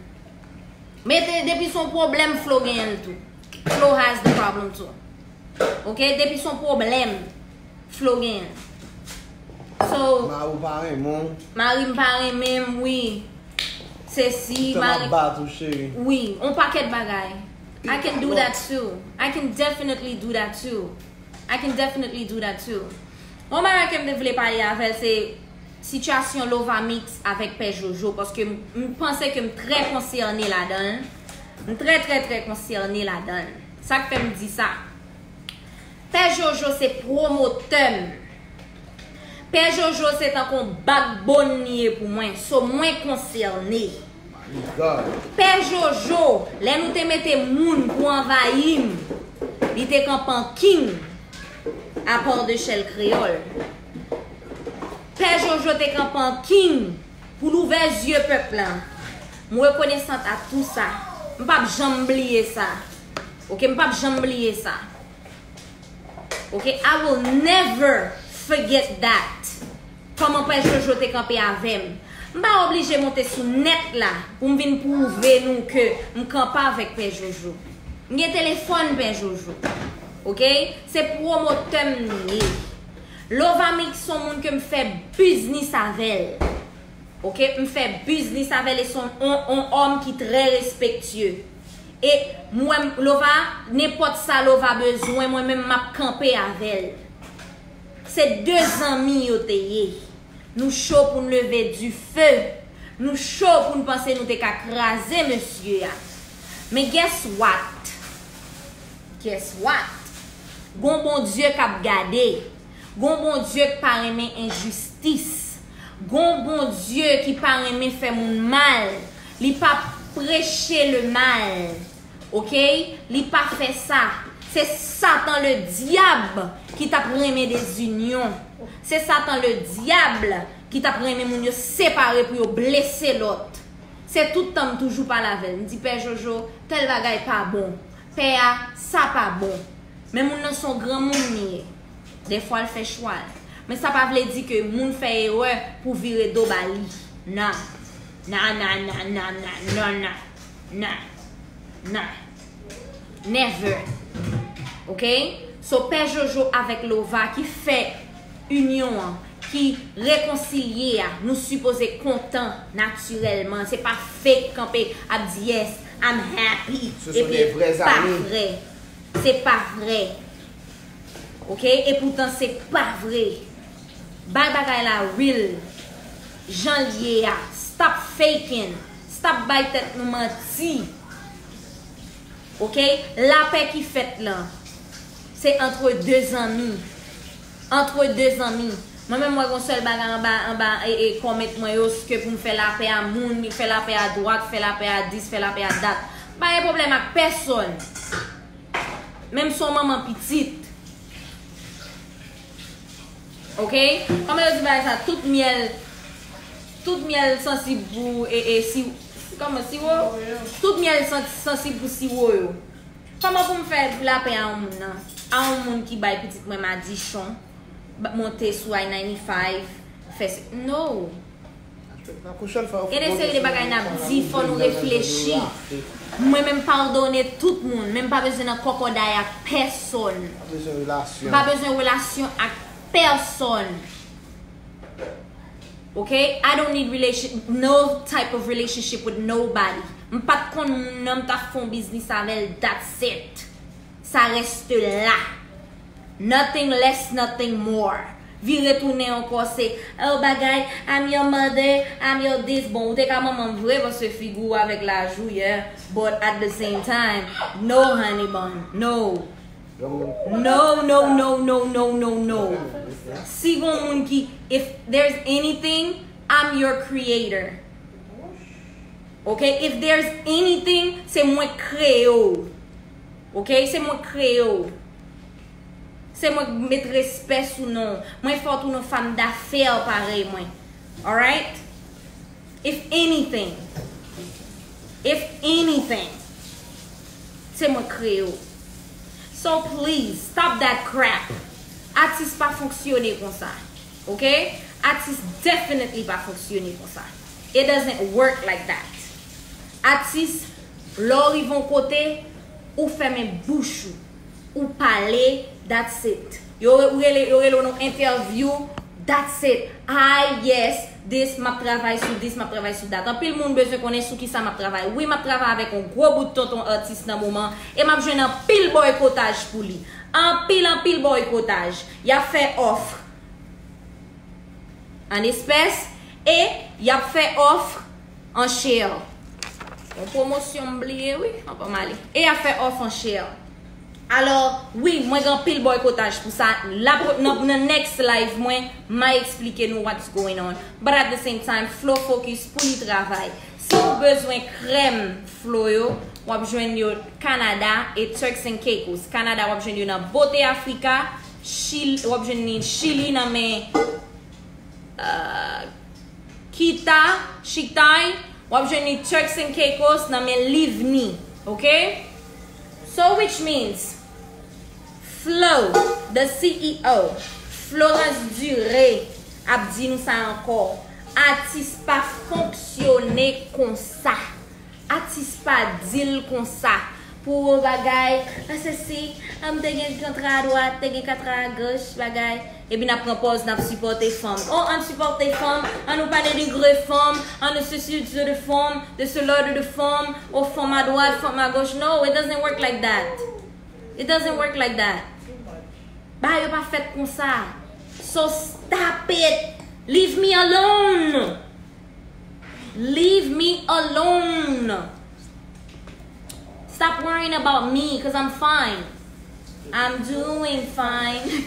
Mete, depi se yon pwoblèm, Flo genyen l tou. Flo has the problem too. Ok? Depi se yon pwoblèm, Flo genyen l. So, Mari w pa renmen w. Mari m pa renmen m, wi. Sesi, Tan mari. Ap bat ou, cheri. Wi, on pakèt bagay. I can do that too. I can definitely do that too. I can definitely do that too. Yon bagay ke m te vle pale avè l se sitiyasyon Lovamix avèk Pè Jojo, paske m, m panse ke m trè konsène ladan l. M trè, trè, trè konsène ladan l. Sa k fè m di sa? Pè Jojo se pwomotè m. Pè Jojo se tankou yon backbone li ye pou mwen. So, mwen konsène. My God. Pè Jojo, lè nou te mete moun pou anvayi m, li te kanpe an king, apart de Shell Kreyòl. Pè Jojo te kanpe an king pou l ouvè zye pèp la. M rekonesan a tou sa. M p ap janm bliye sa. Ok, m p ap janm bliye sa. Ok, I will never forget that. Kòman Pè Jojo te kanpe avè m. M pa oblije monte sou nèt la pou m vin pwouve nou ke m kanpe avèk Pè Jojo. M gen telefòn Pè Jojo. Ok? Se pwomotè m li ye. Lovamix se yon moun ke m fè biznis avè l. Ok? M fè biznis avè l e se yon, yon, yon òm ki trè respektye. E mwen, Lova, nenpòt sa Lova bezwen, mwen menm m ap kanpe avè l. Se de zanmi yo te ye. Nou cho pou n leve dife. Nou cho pou n panse nou te ka kraze mesye a. Men guess what? Guess what? Gon Bondye k ap gade. Gon Bondye k pa renmen enjistis. Gon Bondye ki pa renmen fè moun mal. Li pa preche le mal. Ok? Li pa fè sa. Se Satan le dyab ki t ap renmen dezinyon. Se Satan le dyab ki t ap renmen moun yo separe pou yo blese lòt. Se tout tan m toujou pale avè l. M di, Pè Jojo, tèl bagay pa bon. Pè a, sa pa bon. Men moun nan se yon granmoun li ye. Dèfwa l fè chwa l. Men sa pa vle di ke moun fè erè pou vire do ba li. Nan. Nan, nan, nan, nan, nan, nan, nan. Nan. Nan. Never. Ok? So, Pè Jojo avèk Lova ki fè inyon an, ki rekonsilye a, nou sipoze kontan natirèlman. Se pa fake kanpe ap di, "Yes, I'm happy." Epi pa vre. Se pa vre. Ok? E poutan se pa vre. Bay bagay la real. Jan l ye a. Stop faking. Stop bay tèt nou manti. Ok? Lapè ki fèt lan, se antre de zanmi. Antre de zanmi. Mwen menm, mwen gon sèl bagay anba, anba e, e kòmèt mwen yo, se ke pou m fè lapè a moun, fè lapè a dwat, fè lapè a dis, fè lapè a dat. M pa gen pwoblèm ak pèsonn. Menm si w manman pitit. Ok? Kòman yo di bagay sa? Tout myèl, tout myèl sansib pou, e, e, si, kòman, siwo? Tout myèl san-, sansib pou siwo yo. Kòman pou m fè lapè a yon moun nan? A yon moun ki bay pitit mwen madichon, ba-, monte sou I ninety-five, fè se, no. Gen de seri de bagay n ap di, fò nou reflechi. Mwen menm padone tout moun, men m pa bezwen nan kòkòday ak pèsonn. M pa bezwen relasyon ak pèsonn. Ok? I don't need relation, no type of relationship with nobody. M pa t konn moun nan, m t ap fè yon biznis avè l, that's it. Sa reste la. Nothing less, nothing more. Vire tounen ankò se, oh bagay, I'm your mother, I'm your this. Bon, ou te ka manman m vre, paske figi w avèk laj ou, yeah. But at the same time, no, honey bun, no. No, no, no, no, no, no, no. Si gon moun ki, if there's anything, I'm your creator. Ok? If there's anything, se mwen kreye w. Ok? Se mwen kreye w. Se mwen k met respè sou non w. Mwen fè w tounen yon fanm dafè parèy mwen. Alright? If anything, if anything, se mwen k kreye w. So please, stop that crap. Atis pa fonksyone konsa. Ok? Atis definitely pa fonksyone konsa. It doesn't work like that. Atis, lè w rive yon kote, ou fèmen bouch ou. Ou pale, that's it. Yo re-, ou rele, yo rele w nan interview, that's it. Ay, yes, this, m ap travay sou this, m ap travay sou that. Anpil moun bezwen konnen sou kisa m ap travay. Wi, m ap travay avèk yon gwo bout tonton atis nan moman, e m ap jwenn anpil bòykotaj pou li. Anpil, anpil bòykotaj. Y ap fè òf an espès, e y ap fè òf an share. Yon pwomosyon m bliye, wi, anvan m ale. E y ap fè òf an share. Alò, wi, mwen gen anpil bòykotaj pou sa. La, nan, nan next live mwen, m a eksplike nou what's going on. But at the same time, Flo focus pou li travay. Si w bezwen krèm Flo yo, w ap jwenn yo Kanada e Turks and Caicos. Kanada, w ap jwenn yo nan Bote Africa. Chili, w ap jwenn li Chili nan men, uh, Kita, Chitai. W ap jwenn li Turks and Caicos nan men Livni. Ok? So, which means, Flo, the C E O, Florence Duré, ap di nou sa ankò. Atis pa fonksyone konsa. Atis pa di l konsa. Pou yon bagay, ah, sesi, ah, m te gen kontra adwat, te gen kontra agoch, bagay. Epi n ap pran pòz, n ap sipòte fanm. Oh, ann sipòte fanm, ann nou pa denigre fanm, ann nou sesi de fanm, de cela de fanm, oh, fanm adwat, fanm agoch. No, it doesn't work like that. It doesn't work like that. Bagay yo pa fèt konsa. So stop it. Leave me alone. Leave me alone. Stop worrying about me, 'cause I'm fine. I'm doing fine.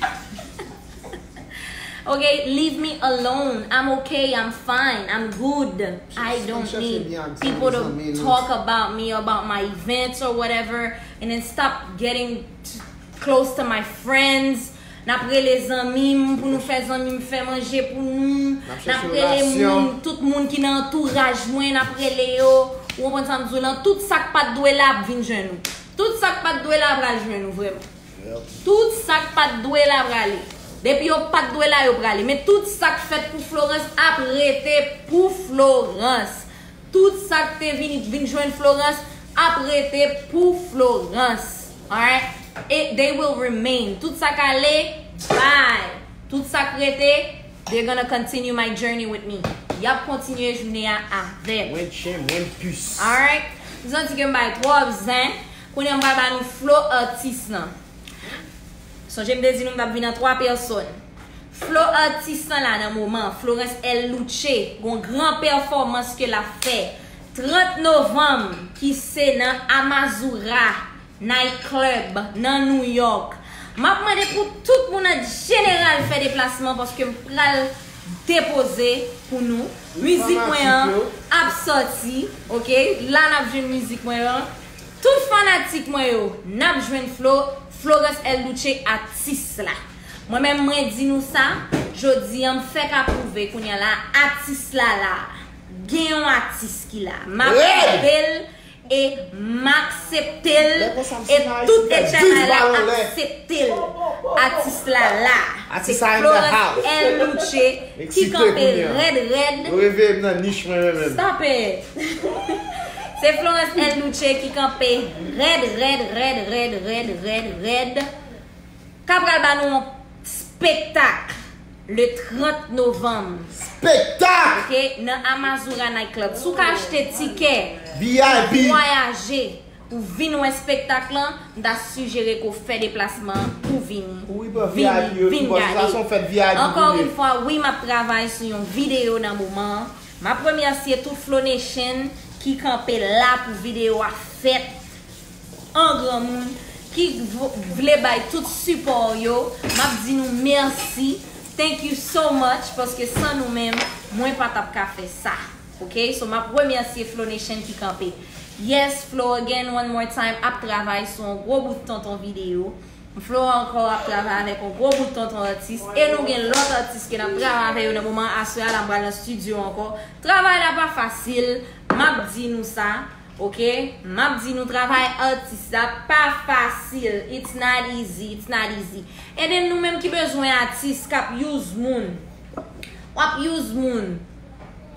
Okay, leave me alone. I'm okay. I'm fine. I'm good. I don't need people to talk about me, about my events or whatever, and then stop getting t- close to my friends. N ap rele zanmi m pou nou fè zanmi m fè manje pou nou. N ap rele moun, tout moun ki nan antouraj mwen, n ap rele yo. Ou konprann sa m di w lan? Tout sa k pa t dwe la ap vin jwenn ou. Tout sa k pa t dwe la pral jwenn ou vrèman. Tout sa k pa t dwe la prale. Depi yo pa t dwe la, yo prale. Men tout sa k fèt pou Florence ap rete pou Florence. Tout sa k te vini, vin jwenn Florence ap rete pou Florence. Alright? E they will remain. Tout sa k ale, bye. Tout sa k rete, they're gonna continue my journey with me. Y ap kontinye jounen an avè m. Mwen tchen, mwen pis. Alright? M santi ke m bay twòp zen. Kounye a m pral ba nou Flo atis lan. Sonje m te di nou m t ap vin an twa pèsòn. Flo atis lan la nan moman, Florence L Louche, gon gran pèfòmans ke l ap fè trant novanm, ki se nan Amazura Night Club nan New York. M ap mande pou tout moun an jeneral fè deplasman paske m pral depoze pou nou. Mizik mwen an ap sòti, ok? La n ap jwenn mizik mwen an. Tout fanatik mwen yo, n ap jwenn Flo, Florence L Louche atis la. Mwen menm mwen di nou sa, jodi an m fèk apwouve kounye a la atis la la. Gen yon atis ki la. M apwouve l e m aksepte l e tout H M I la aksepte l. Atis la la. Se Florence L Louche ki kanpe rèd rèd. Stop it. Se Florence L Louche ki kanpe rèd rèd rèd rèd rèd rèd rèd rèd. K ap pral ba nou yon spektak le trant novanm. Spektak! Ok, nan Amazura Night Club. Si w ka achte tikè, V I P, pou vwayaje, pou vin wè spektak lan, m ta sijere ke w fè deplasman pou vini. Vini, vin gade. Ankò yon fwa, wi, m ap travay sou yon videyo nan moman an. M ap remèsye tout Flo Nation ki kanpe la pou videyo a fèt an granmoun, ki v-, vle bay tout sipò yo. M ap di nou mèsi. Thank you so much, paske san nou menm, mwen pa t ap ka fè sa. Ok? So, m ap remèsye Flo Nation ki kanpe. Yes, Flo again, one more time, ap travay sou yon gwo bout tonton videyo. Flo ankò ap travay avèk yon gwo bout tonton atis. E nou gen lòt atis ke n ap travay avè yo nan moman an. Aswè a la, m pral nan estidyo ankò. Travay la pa fasil, m ap di nou sa. Ok? M ap di nou, travay atis la pa fasil. It's not easy. It's not easy. And then nou menm ki bezwen atis k ap use moun. W ap use moun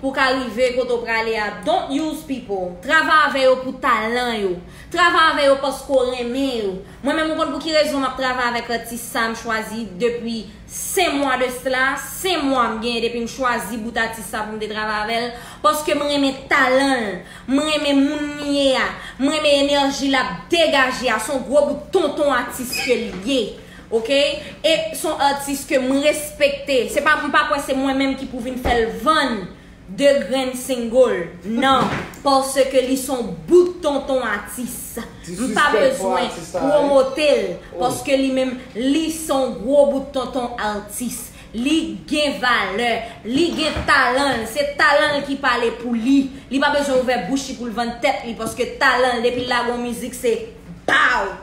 pou w ka rive kote w prale a. Don't use people. Travay avè yo pou talan yo. Travay avè yo paske w renmen yo. Mwen menm, ou konn pou ki rezon m ap travay avèk atis sa m chwazi depi senk mwa de sla. Senk mwa m genyen depi m chwazi bout atis sa pou m te travay avè l. Paske m renmen talan l. M renmen moun li ye a. M renmen enèji l ap degaje a. Se yon gwo bout tonton atis ke l ye. Ok? E se yon atis ke m respekte. Se pa, m pa kwè se mwen menm ki pou vin fè l vann de grenn single. Non. Paske li se yon bout tonton atis. M pa bezwen pwomote l. Paske li menm, li se yon gwo bout tonton atis. Li gen valè, li gen talan l, se talan l ki pale pou li. Li pa bezwen ouvè bouch li pou l vann tèt li, paske talan l, depi l lage yon mizik, se pow!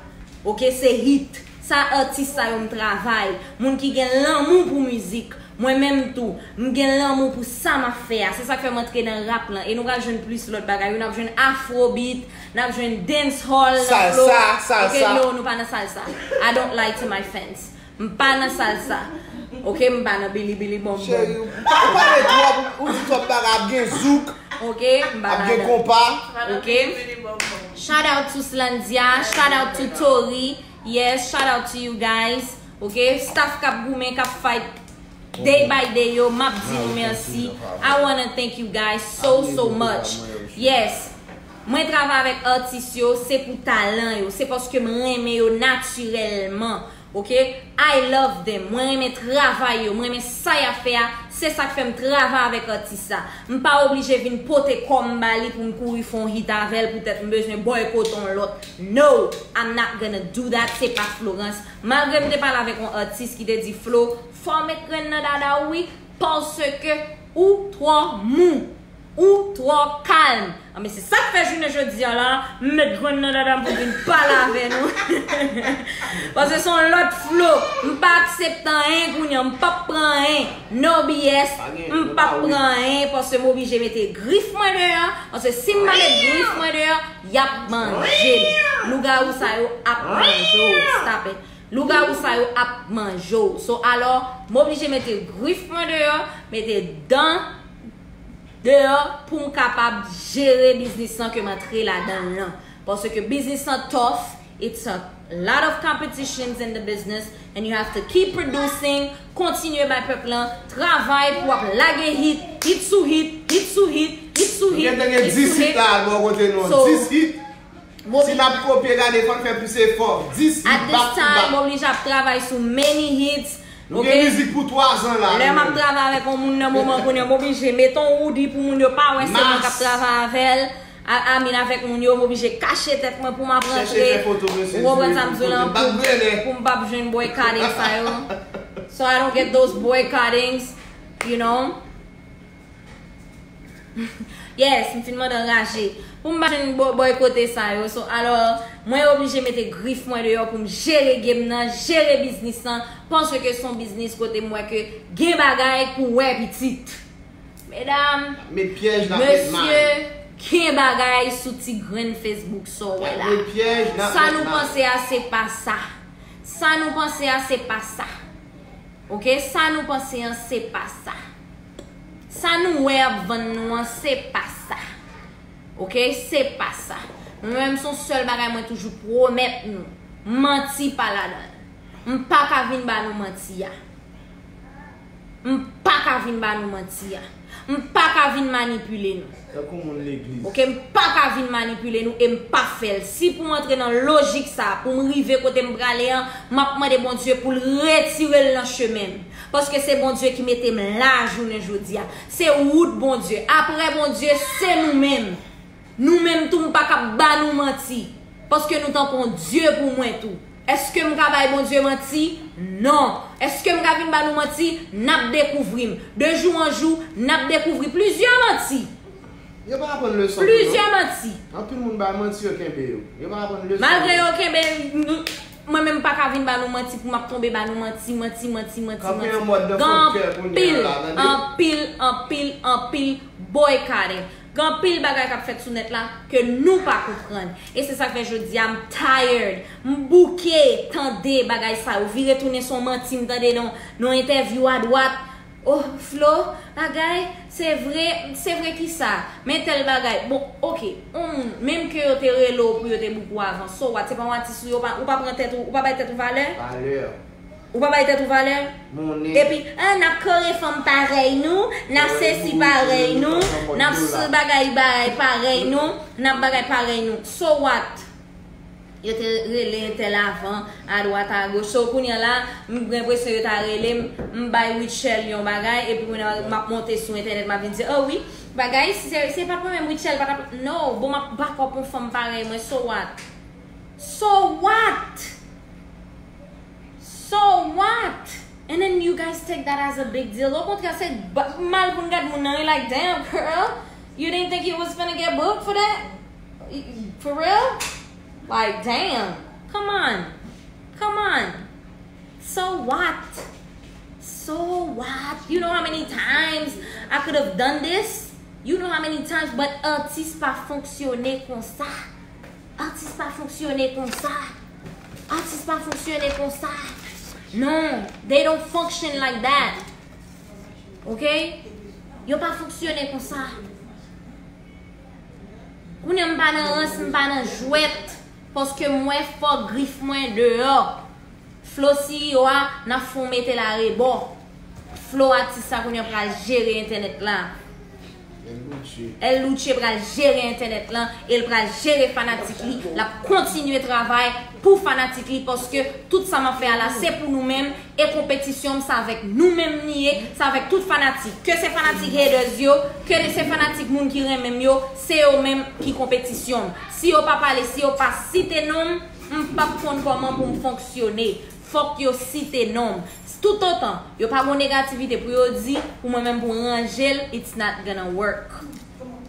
Ok, se hit. Sa atis sa yo m travay. Moun ki gen lanmou pou mizik. Mwen menm tou, m gen lanmou pou sa m ap fè a. Se sa k fè m antre nan rap lan. E nou pral jwenn plis lòt bagay. Wi, n ap jwenn afrobeat, n ap jwenn dancehall nan Flo. Salsa, salsa. Ok, no, nou pa nan salsa. I don't lie to my fans. M pa nan salsa. Ok, m pa nan bilibili bonbon. Cheri, ou pa pale twòp, ou di twòp bagay, ap gen zouk, ok, m pa ap gen konpa. Ok. Shout out to Slandia, shout out to Tori. Yes, shout out to you guys. Ok, staff k ap goumen, k ap fight day by day yo, m ap di nou mèsi. I wanna thank you guys so, so much. Yes. Mwen travay avèk atis yo, se pou talan yo, se paske m renmen yo natirèlman. Ok? I love them. Mwen renmen travay yo, mwen renmen sa y ap fè a, se sa k fè m travay avèk atis sa. M pa oblije vin pote kò m ba li pou m kouri fè yon hit avè l, poutèt m bezwen bòykote yon lòt. No, I'm not gonna do that, se pa Florence. Malgre m te pale avèk yon atis ki te di, Flo, fò w met grenn nan dada w wi, paske ou twò mou. Ou twò kalm. Anben, se sa k fè jounen jodi a la, m met grenn nan dada m pou vin pale avè nou. Paske se yon lòt Flo. M pa aksepte anyen kounye a, m p ap pran anyen. No B S, m p ap pran anyen paske m oblije mete grif mwen deyò. Paske si m pa met grif mwen deyò, y ap manje m. Lougawou sa yo ap manje w. Stop it. Lougawou sa yo ap manje w. So, alò, m oblije mete grif mwen deyò, mete dan deyò pou m kapab jere biznis lan ke m antre ladan l lan. Paske biznis lan tough, it's a lot of competitions in the business and you have to keep producing, kontinye bay pèp lan travay pou w ap lage hit, hit sou hit, hit sou hit, hit sou hit, hit sou hit. Nou gentan gen dis hit la bò kote nou an, dis hit. Si n ap kopye gade, fò n fè plis efò. Dis hit back to back. At this time, m oblije ap travay sou many hits. Nou gen mizik pou twa zan la. Lè m ap travay avèk yon moun nan moman kounye a, m oblije mete yon woody pou moun yo pa wè se mwen k ap travay avè l. A, I mean, avèk moun yo, m oblije kache tèt mwen pou m ap rantre. Ou konprann sa m di w lan? Pou, pou m p ap jwenn boycotting sa yo. So I don't get those boycottings, you know. Yes, m fin mande anraje. Pou m pa jwenn bò-, bòykote sa yo. So, alò, mwen oblije mete grif mwen deyò pou m jere game nan, jere biznis lan, paske se yon biznis kote m wè ke gen bagay pou wè pitit. Medam, mesye, gen bagay sou ti grenn Facebook sa w wè la. Sa nou panse a, se pa sa. Sa nou panse a, se pa sa. Oke, sa nou panse an, se pa sa. Sa nou wè ap vann nou an, se pa sa. Oke, se pa sa. Mwen menm, se yon sèl bagay mwen toujou pwomèt nou. Manti pa ladan l. M pa ka vin ba nou manti a. M pa ka vin ba nou manti a. M pa ka vin manipile nou. Tankou moun legliz. Oke, m pa ka vin manipile nou e m p ap fè l. Si pou m antre nan lojik sa, pou m rive kote m prale an, m ap mande Bondye pou l retire l nan chemen m. Paske se Bondye ki mete m la jounen jodi a. Se wout Bondye. Apre Bondye, se nou menm. Nou menm tou, m pa ka ba nou manti. Paske nou tankou yon dye pou mwen tou. Èske m ka bay Bondye manti? Non. Èske m ka vin ba nou manti? N ap dekouvri m. De jou an jou, n ap dekouvri plizyè manti. Yo pa aprann leson tou, non. Plizyè manti. Anpil moun bay manti, yo kenbe yo. Yo pa aprann leson. Malgre yo kenbe, nou, mwen menm m pa ka vin ba nou manti pou m ap tonbe ba nou manti, manti, manti, manti, manti. Gen anpil, anpil, anpil, anpil boycotting. Gen anpil bagay k ap fèt sou nèt la ke nou pa konprann. E se sa k fè jodi a m tired. M bouke tande bagay sa yo. Vire tounen se yon manti m tande nan, nan entèvyou adwat. Oh, Flo, bagay, se vre, se vre kisa? Men tèl bagay. Bon, oke. Yon moun, menm ke yo te rele w pou yo te book ou avan. So what? Se pa yon atis ou ye, ou pa, ou pa pran tèt ou, ou pa bay tèt ou valè? Valè. Ou pa bay tèt ou valè? Monnen. Epi, ah, n ap kore fanm parèy nou, n ap sesi parèy nou, n ap s-, bagay, bagay parèy nou, n ap bagay parèy nou. So what? Yo te rele entèl avan, adwat agoch. So, kounye a la, m gen enpresyon yo ta rele m, m bay Rutshelle yon bagay, epi kounye a m ap monte sou entènèt, m ap vin di, oh wi, bagay, se, se pa t mwen menm Rutshelle, pa t ap, no, bon, m ap back up yon fanm parèy mwen, so what? So what? So what? And then you guys take that as a big deal. Okontrè, se ba-, mal pou n gad moun nan, like, damn, girl, you didn't think you was finna get booked for that? Y-, y-, for real? Like, damn. Come on. Come on. So what? So what? You know how many times I could have done this? You know how many times? But atis pa fonksyone konsa. Atis pa fonksyone konsa. Atis pa fonksyone konsa. Non, they don't function like that. Ok? Yo pa fonksyone konsa. Kounye a m pa nan rans, m pa nan jwèt. Paske m wè fò grif mwen deyò. Flo C E O a, n ap fè w mete l arebò. Flo atis sa kounye a pral jere entènèt la. El Luche pral jere entènèt lan e l pral jere fanatik li. L ap kontinye travay pou fanatik li paske tout sa m ap fè a la se pou nou menm e konpetisyon m se avèk nou menm li ye, se avèk tout fanatik. Ke se fanatik haters yo, ke se fanatik moun ki renmen m yo, se yo menm ki konpetisyon m. Si yo pa pale, si yo pa site non m, m p ap konn kòman pou m fonksyone. Fòk yo site non m. Toutotan yo pa gon negativite pou yo di, pou mwen menm pou m ranje l, it's not gonna work.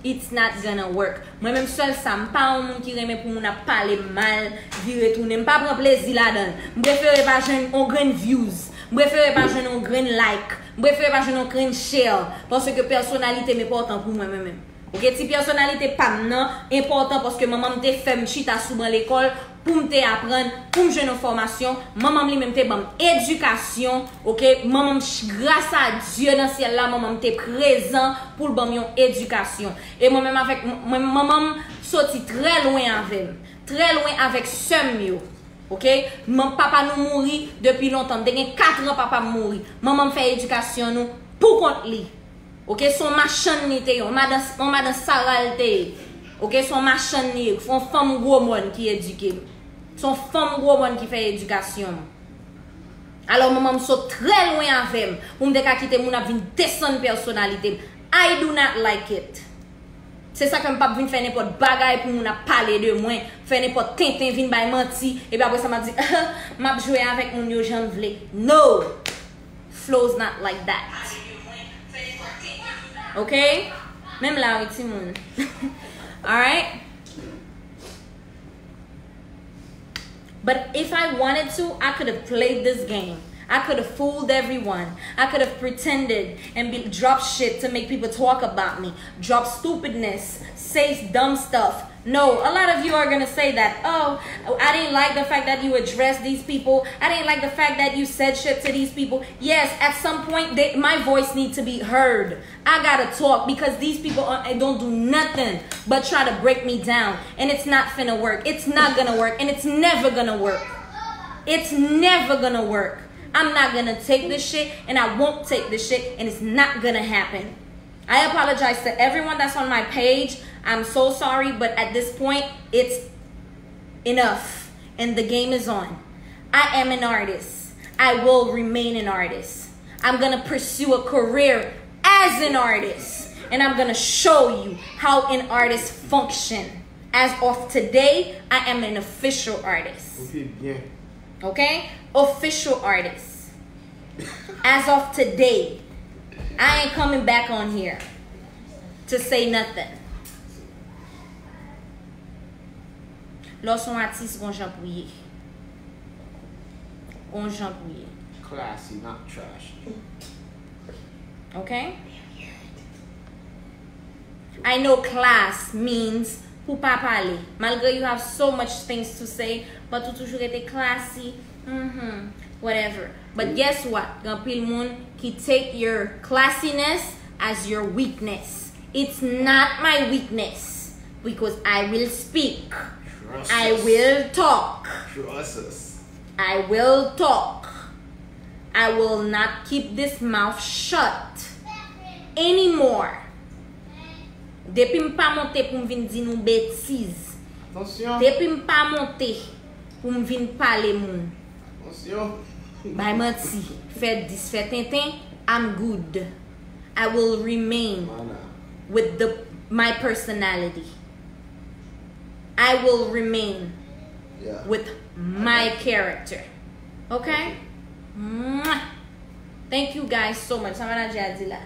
It's not gonna work. Mwen menm sèl sa, m pa yon moun ki renmen pou moun ap pale m mal, vire tounen. M pa pran plezi ladan l. M prefere pa jwenn yon grenn views. M prefere pa jwenn yon grenn like. M prefere pa jwenn yon grenn share. Paske pèsonalite m enpòtan pou mwen, mwen menm. Oke, ti pèsonalite pa m nan enpòtan paske manman m te fè m chita sou ban lekòl pou m te aprann, pou m jwenn yon fòmasyon. Manman m li menm te ban m edikasyon, oke? Manman m, ch- gras a Dye nan syèl la, manman m te prezan pou l ban m yon edikasyon. E mwen menm avèk, mwen, manman m soti trè lwen avè m, trè lwen avèk sè m yo, oke? Man, papa nou mouri depi lontan. M te gen kat an, papa m mouri. Manman m fè edikasyon nou pou kont li. Oke, se yon machann li te ye, yon madan, yon madan sara l te ye. Oke, se yon machann li ye, se yon fanm gwo mòn ki edike m. Se yon fanm gwo mòn ki fè edikasyon m. Alò, manman m sot trè lwen avè m, pou m te ka kite moun ap vin desann pèsonalite m. I do not like it. Se sa ke m p ap vin fè nenpòt bagay pou moun ap pale de mwen, fè nenpòt tenten, vin bay manti, epi apre sa m ap di, m ap jwe avèk moun yo jan m vle. No! Flows not like that. Ok? Menm la wi, timoun. Alright? But if I wanted to, I could have played this game. I could have fooled everyone. I could have pretended and be, drop shit to make people talk about me. Drop stupidness, say dumb stuff. No, a lot of you are going to say that. Oh, I didn't like the fact that you addressed these people. I didn't like the fact that you said shit to these people. Yes, at some point, they, my voice needs to be heard. I gotta talk because these people are, don't do nothing but try to break me down. And it's not finna work. It's not gonna work. And it's never gonna work. It's never gonna work. I'm not gonna take this shit, and I won't take this shit, and it's not gonna happen. I apologize to everyone that's on my page. I'm so sorry, but at this point, it's enough, and the game is on. I am an artist. I will remain an artist. I'm gonna pursue a career as an artist, and I'm gonna show you how an artist function. As of today, I am an official artist. Ok, byen. Okay? Official artist. As of today, I ain't coming back on here to say nothing. Lè w se yon atis, gon jan pou ye. Gon jan pou ye. Classy, not trashy. Okay? I know class means pou pa pale. Malgre you have so much things to say, but ou toujou rete classy. Mm-hmm. Whatever. But guess what? Gen anpil moun ki take your classiness as your weakness. It's not my weakness because I will speak. Trust I us. Will talk. Trust us. I will talk. I will not keep this mouth shut anymore. Depi m pa monte pou m vin di nou betiz. Atansyon. Depi m pa monte pou m vin pale moun. Atansyon. Bay manti, fè dis, fè tenten, I'm good. I will remain Mana. With the, my personality. I will remain Yeah. With my character. Okay? Mwah. Thank you guys so much. Sa manager a di la.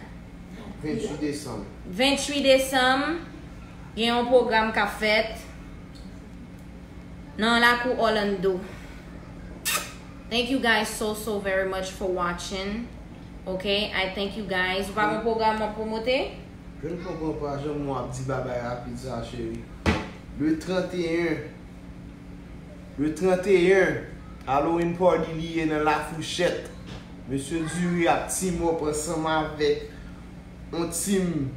Venntuit desanm. Venntuit desanm, gen yon pwogram k ap fèt nan lakou Orlando. Thank you guys so, so very much for watching. Okay, I thank you guys. Ou pa gen pwogram w ap pwomote? Je ne comprends pas, janm w ap di bagay rapid sa, cheri. Le trant e en, le trant e en, Halloween party li ye nan La Fourchette. Mesye Duri ap team up ansanm avèk yon team,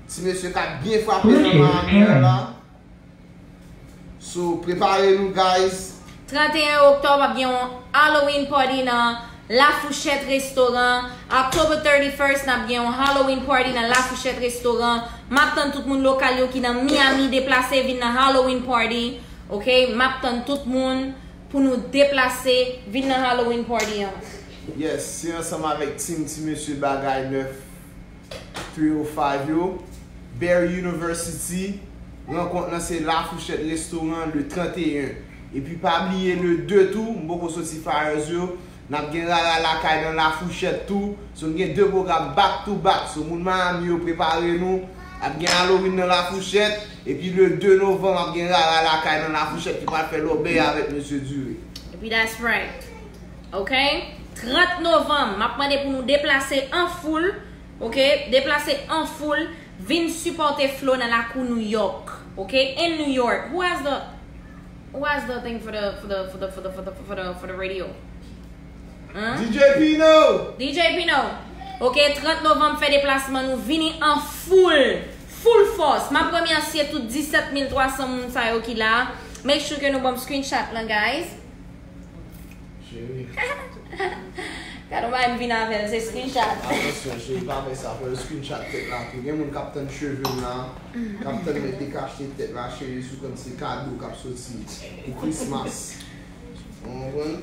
ti mesye k ap byen frape nan Miami an la. So, prepare nou, guys. Trant e en oktòb, ap gen yon Halloween party nan La Fourchette Restaurant. October thirty-first, n ap gen yon Halloween party nan La Fourchette Restaurant. M ap tann tout moun lokal yo ki nan Miami deplase vin nan Halloween party. Ok, m ap tann tout moun pou nou deplase vin nan Halloween party an. Yes, se ansanm avèk team ti mesye bagay nèf three oh five yo. Barry University, rankont lan se La Fourchette Restaurant le trant e en. Epi pa bliye le de tou, m poko soti flyers yo, n ap gen Rara Lakay nan La Fourchette tou. So n gen de pwogram back to back. So moun Miami yo prepare nou, Ap gen Halloween nan Lafouchèt, epi le de novanm ap gen Rara Lakay nan Lafouchèt ki pral fè lòbèy avèk Mesye Dure. Epi that's right. Ok? Trant novanm, m ap mande pou nou deplase an foul, ok? Deplase an foul, vin sipòte Flo nan lakou New York, ok? In New York. Who has the, who has the thing for the, for the, for the, for the, for the, for the, for the radio? Hein? D J Pino! D J Pino! Ok, trant novanm, fè deplasman nou, vini an foul, foul fòs. M ap remèsye tout disèt mil twa san moun sa yo ki la. Make sure ke nou ban m screenshot lan, guys. Cheri. Gade yon bagay m vin avè l, se screenshot. Atansyon, cheri, pa fè sa, fò yo screenshot tèt la tou. Gen moun k ap tann cheve m la, k ap tann mwen dekachte tèt la, cheri, sou konn se kado k ap soti pou Christmas. Ou konprann?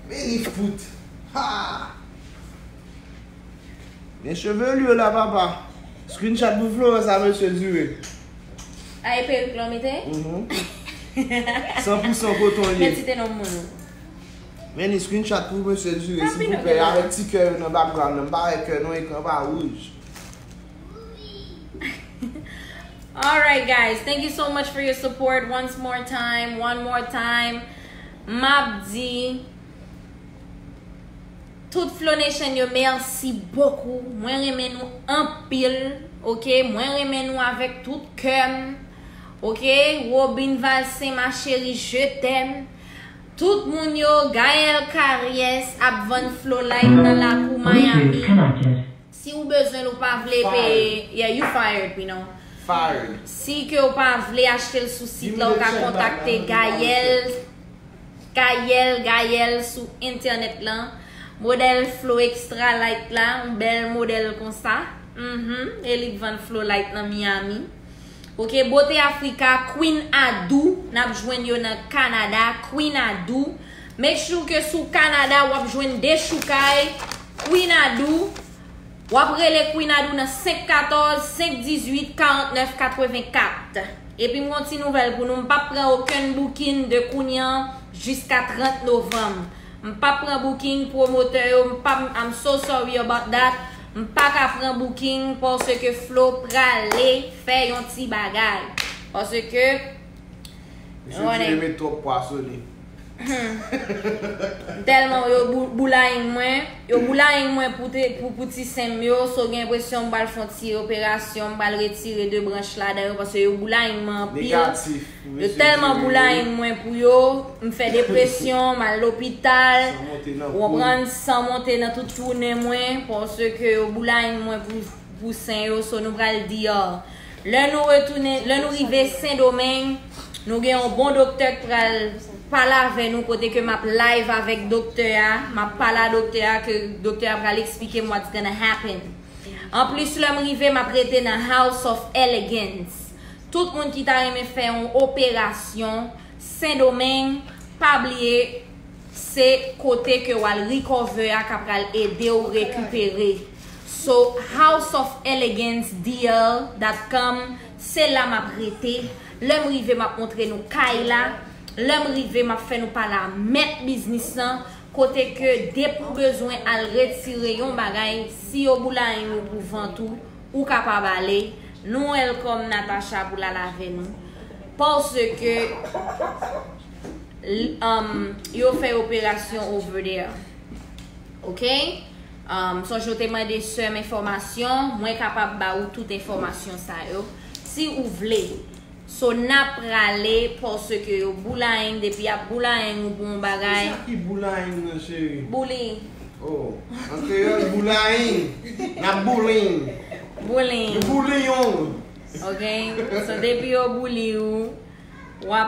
Men li fout. Ha! Men cheve li yo la, papa. Screenshot pou Florence a Mesye Dure. A, e perik la w mete? Mhm. San pou san koton li ye. Men ti te non moun. Men li screenshot pou Mesye Dure, silvouplè, avèk ti kè yo nan background nan. M pa wè kè non, ekran pa wouj. Alright, guys, thank you so much for your support once more time, one more time. M ap di tout Flow Nation yo, merci beaucoup. Mwen renmen nou anpil, ok? Mwen renmen nou avèk tout kè m, ok? Robin Valcin, ma chérie, je t'aime. Tout moun yo, Gaël Caries ap vann Flow Light nan lakou Miami. Si ou bezwen l, ou pa vle peye, yeah, you fired, Pino. Fired. Si ke ou pa vle achte l sou sit la, ou ka kontakte Gaël, Gaël, Gaël sou entènèt lan. Modèl Flow Extra Light la, yon bèl modèl konsa. Mhm, e li k vann Flow Light nan Miami. Ok, Bote Africa, Queen Adou, n ap jwenn yo nan Kanada, Queen Adou. Make sure ke sou Kanada, w ap jwenn Dechoukay, Queen Adou. W ap rele Queen Adou nan senk katòz, senk dizuit, karant nèf, katrevenkat. Epi m gon ti nouvèl pou nou, m p ap pran okenn booking de kounye a jiska trant novanm. M p ap pran booking, pwomotè yo, m p ap, I'm so sorry about that. M pa ka pran booking paske Flo prale fè yon ti bagay. Paske Mesye Dure met twòp pwa sou li. Hmm. Tèlman yo bou-, boulayin mwen, yo boulayin mwen pou te, pou, pou ti sen m yo, so gen enpresyon m pral fè yon ti operasyon, m pral retire de branch ladan yo, paske yo boulayin mwen anpil. Negatif. Yo tèlman boulayin mwen pou yo, m fè depresyon, m al lopital, ou konprann, san monte nan tout tounen mwen, paske yo boulayin mwen pou, pou sen yo, so nou pral di, ah, lè nou retounen, lè nou rive Sendomeng, nou gen yon bon doktè k pral pale avè nou, kote ke m ap live avèk doktè a, m ap pale a doktè a, ke doktè a pral eksplike m what's gonna happen. Anplis, lè m rive, m ap rete nan House of Elegance. Tout moun ki ta renmen fè yon operasyon Sendomeng, pa bliye, se kote ke w al recover a ka pral ede w rekipere. So, House of Elegance D R dot com, se la m ap rete. Lè m rive, m ap montre nou kay la. Lè m rive, m ap fè nou pale a mèt biznis lan. Kote ke depi w bezwen al retire yon bagay, si yo boulayin ou pou vant ou, ou kapab ale. Nou welcome Natacha pou l al avè nou. Paske l-, um, yo fè operasyon over there. Ok? Um, sonje w te mande sè m enfòmasyon, mwen kapab ba ou tout enfòmasyon sa yo. Si ou vle. So, n ap prale paske yo boulayin, depi y ap boulayin ou pou yon bagay. Kisa ki boulayin nan, cheri? Bouli. Oh, an kreyòl, boulayin. N ap boulin. Boulin. Nou boulin yon. Ok? So, depi yo bouli ou, w ap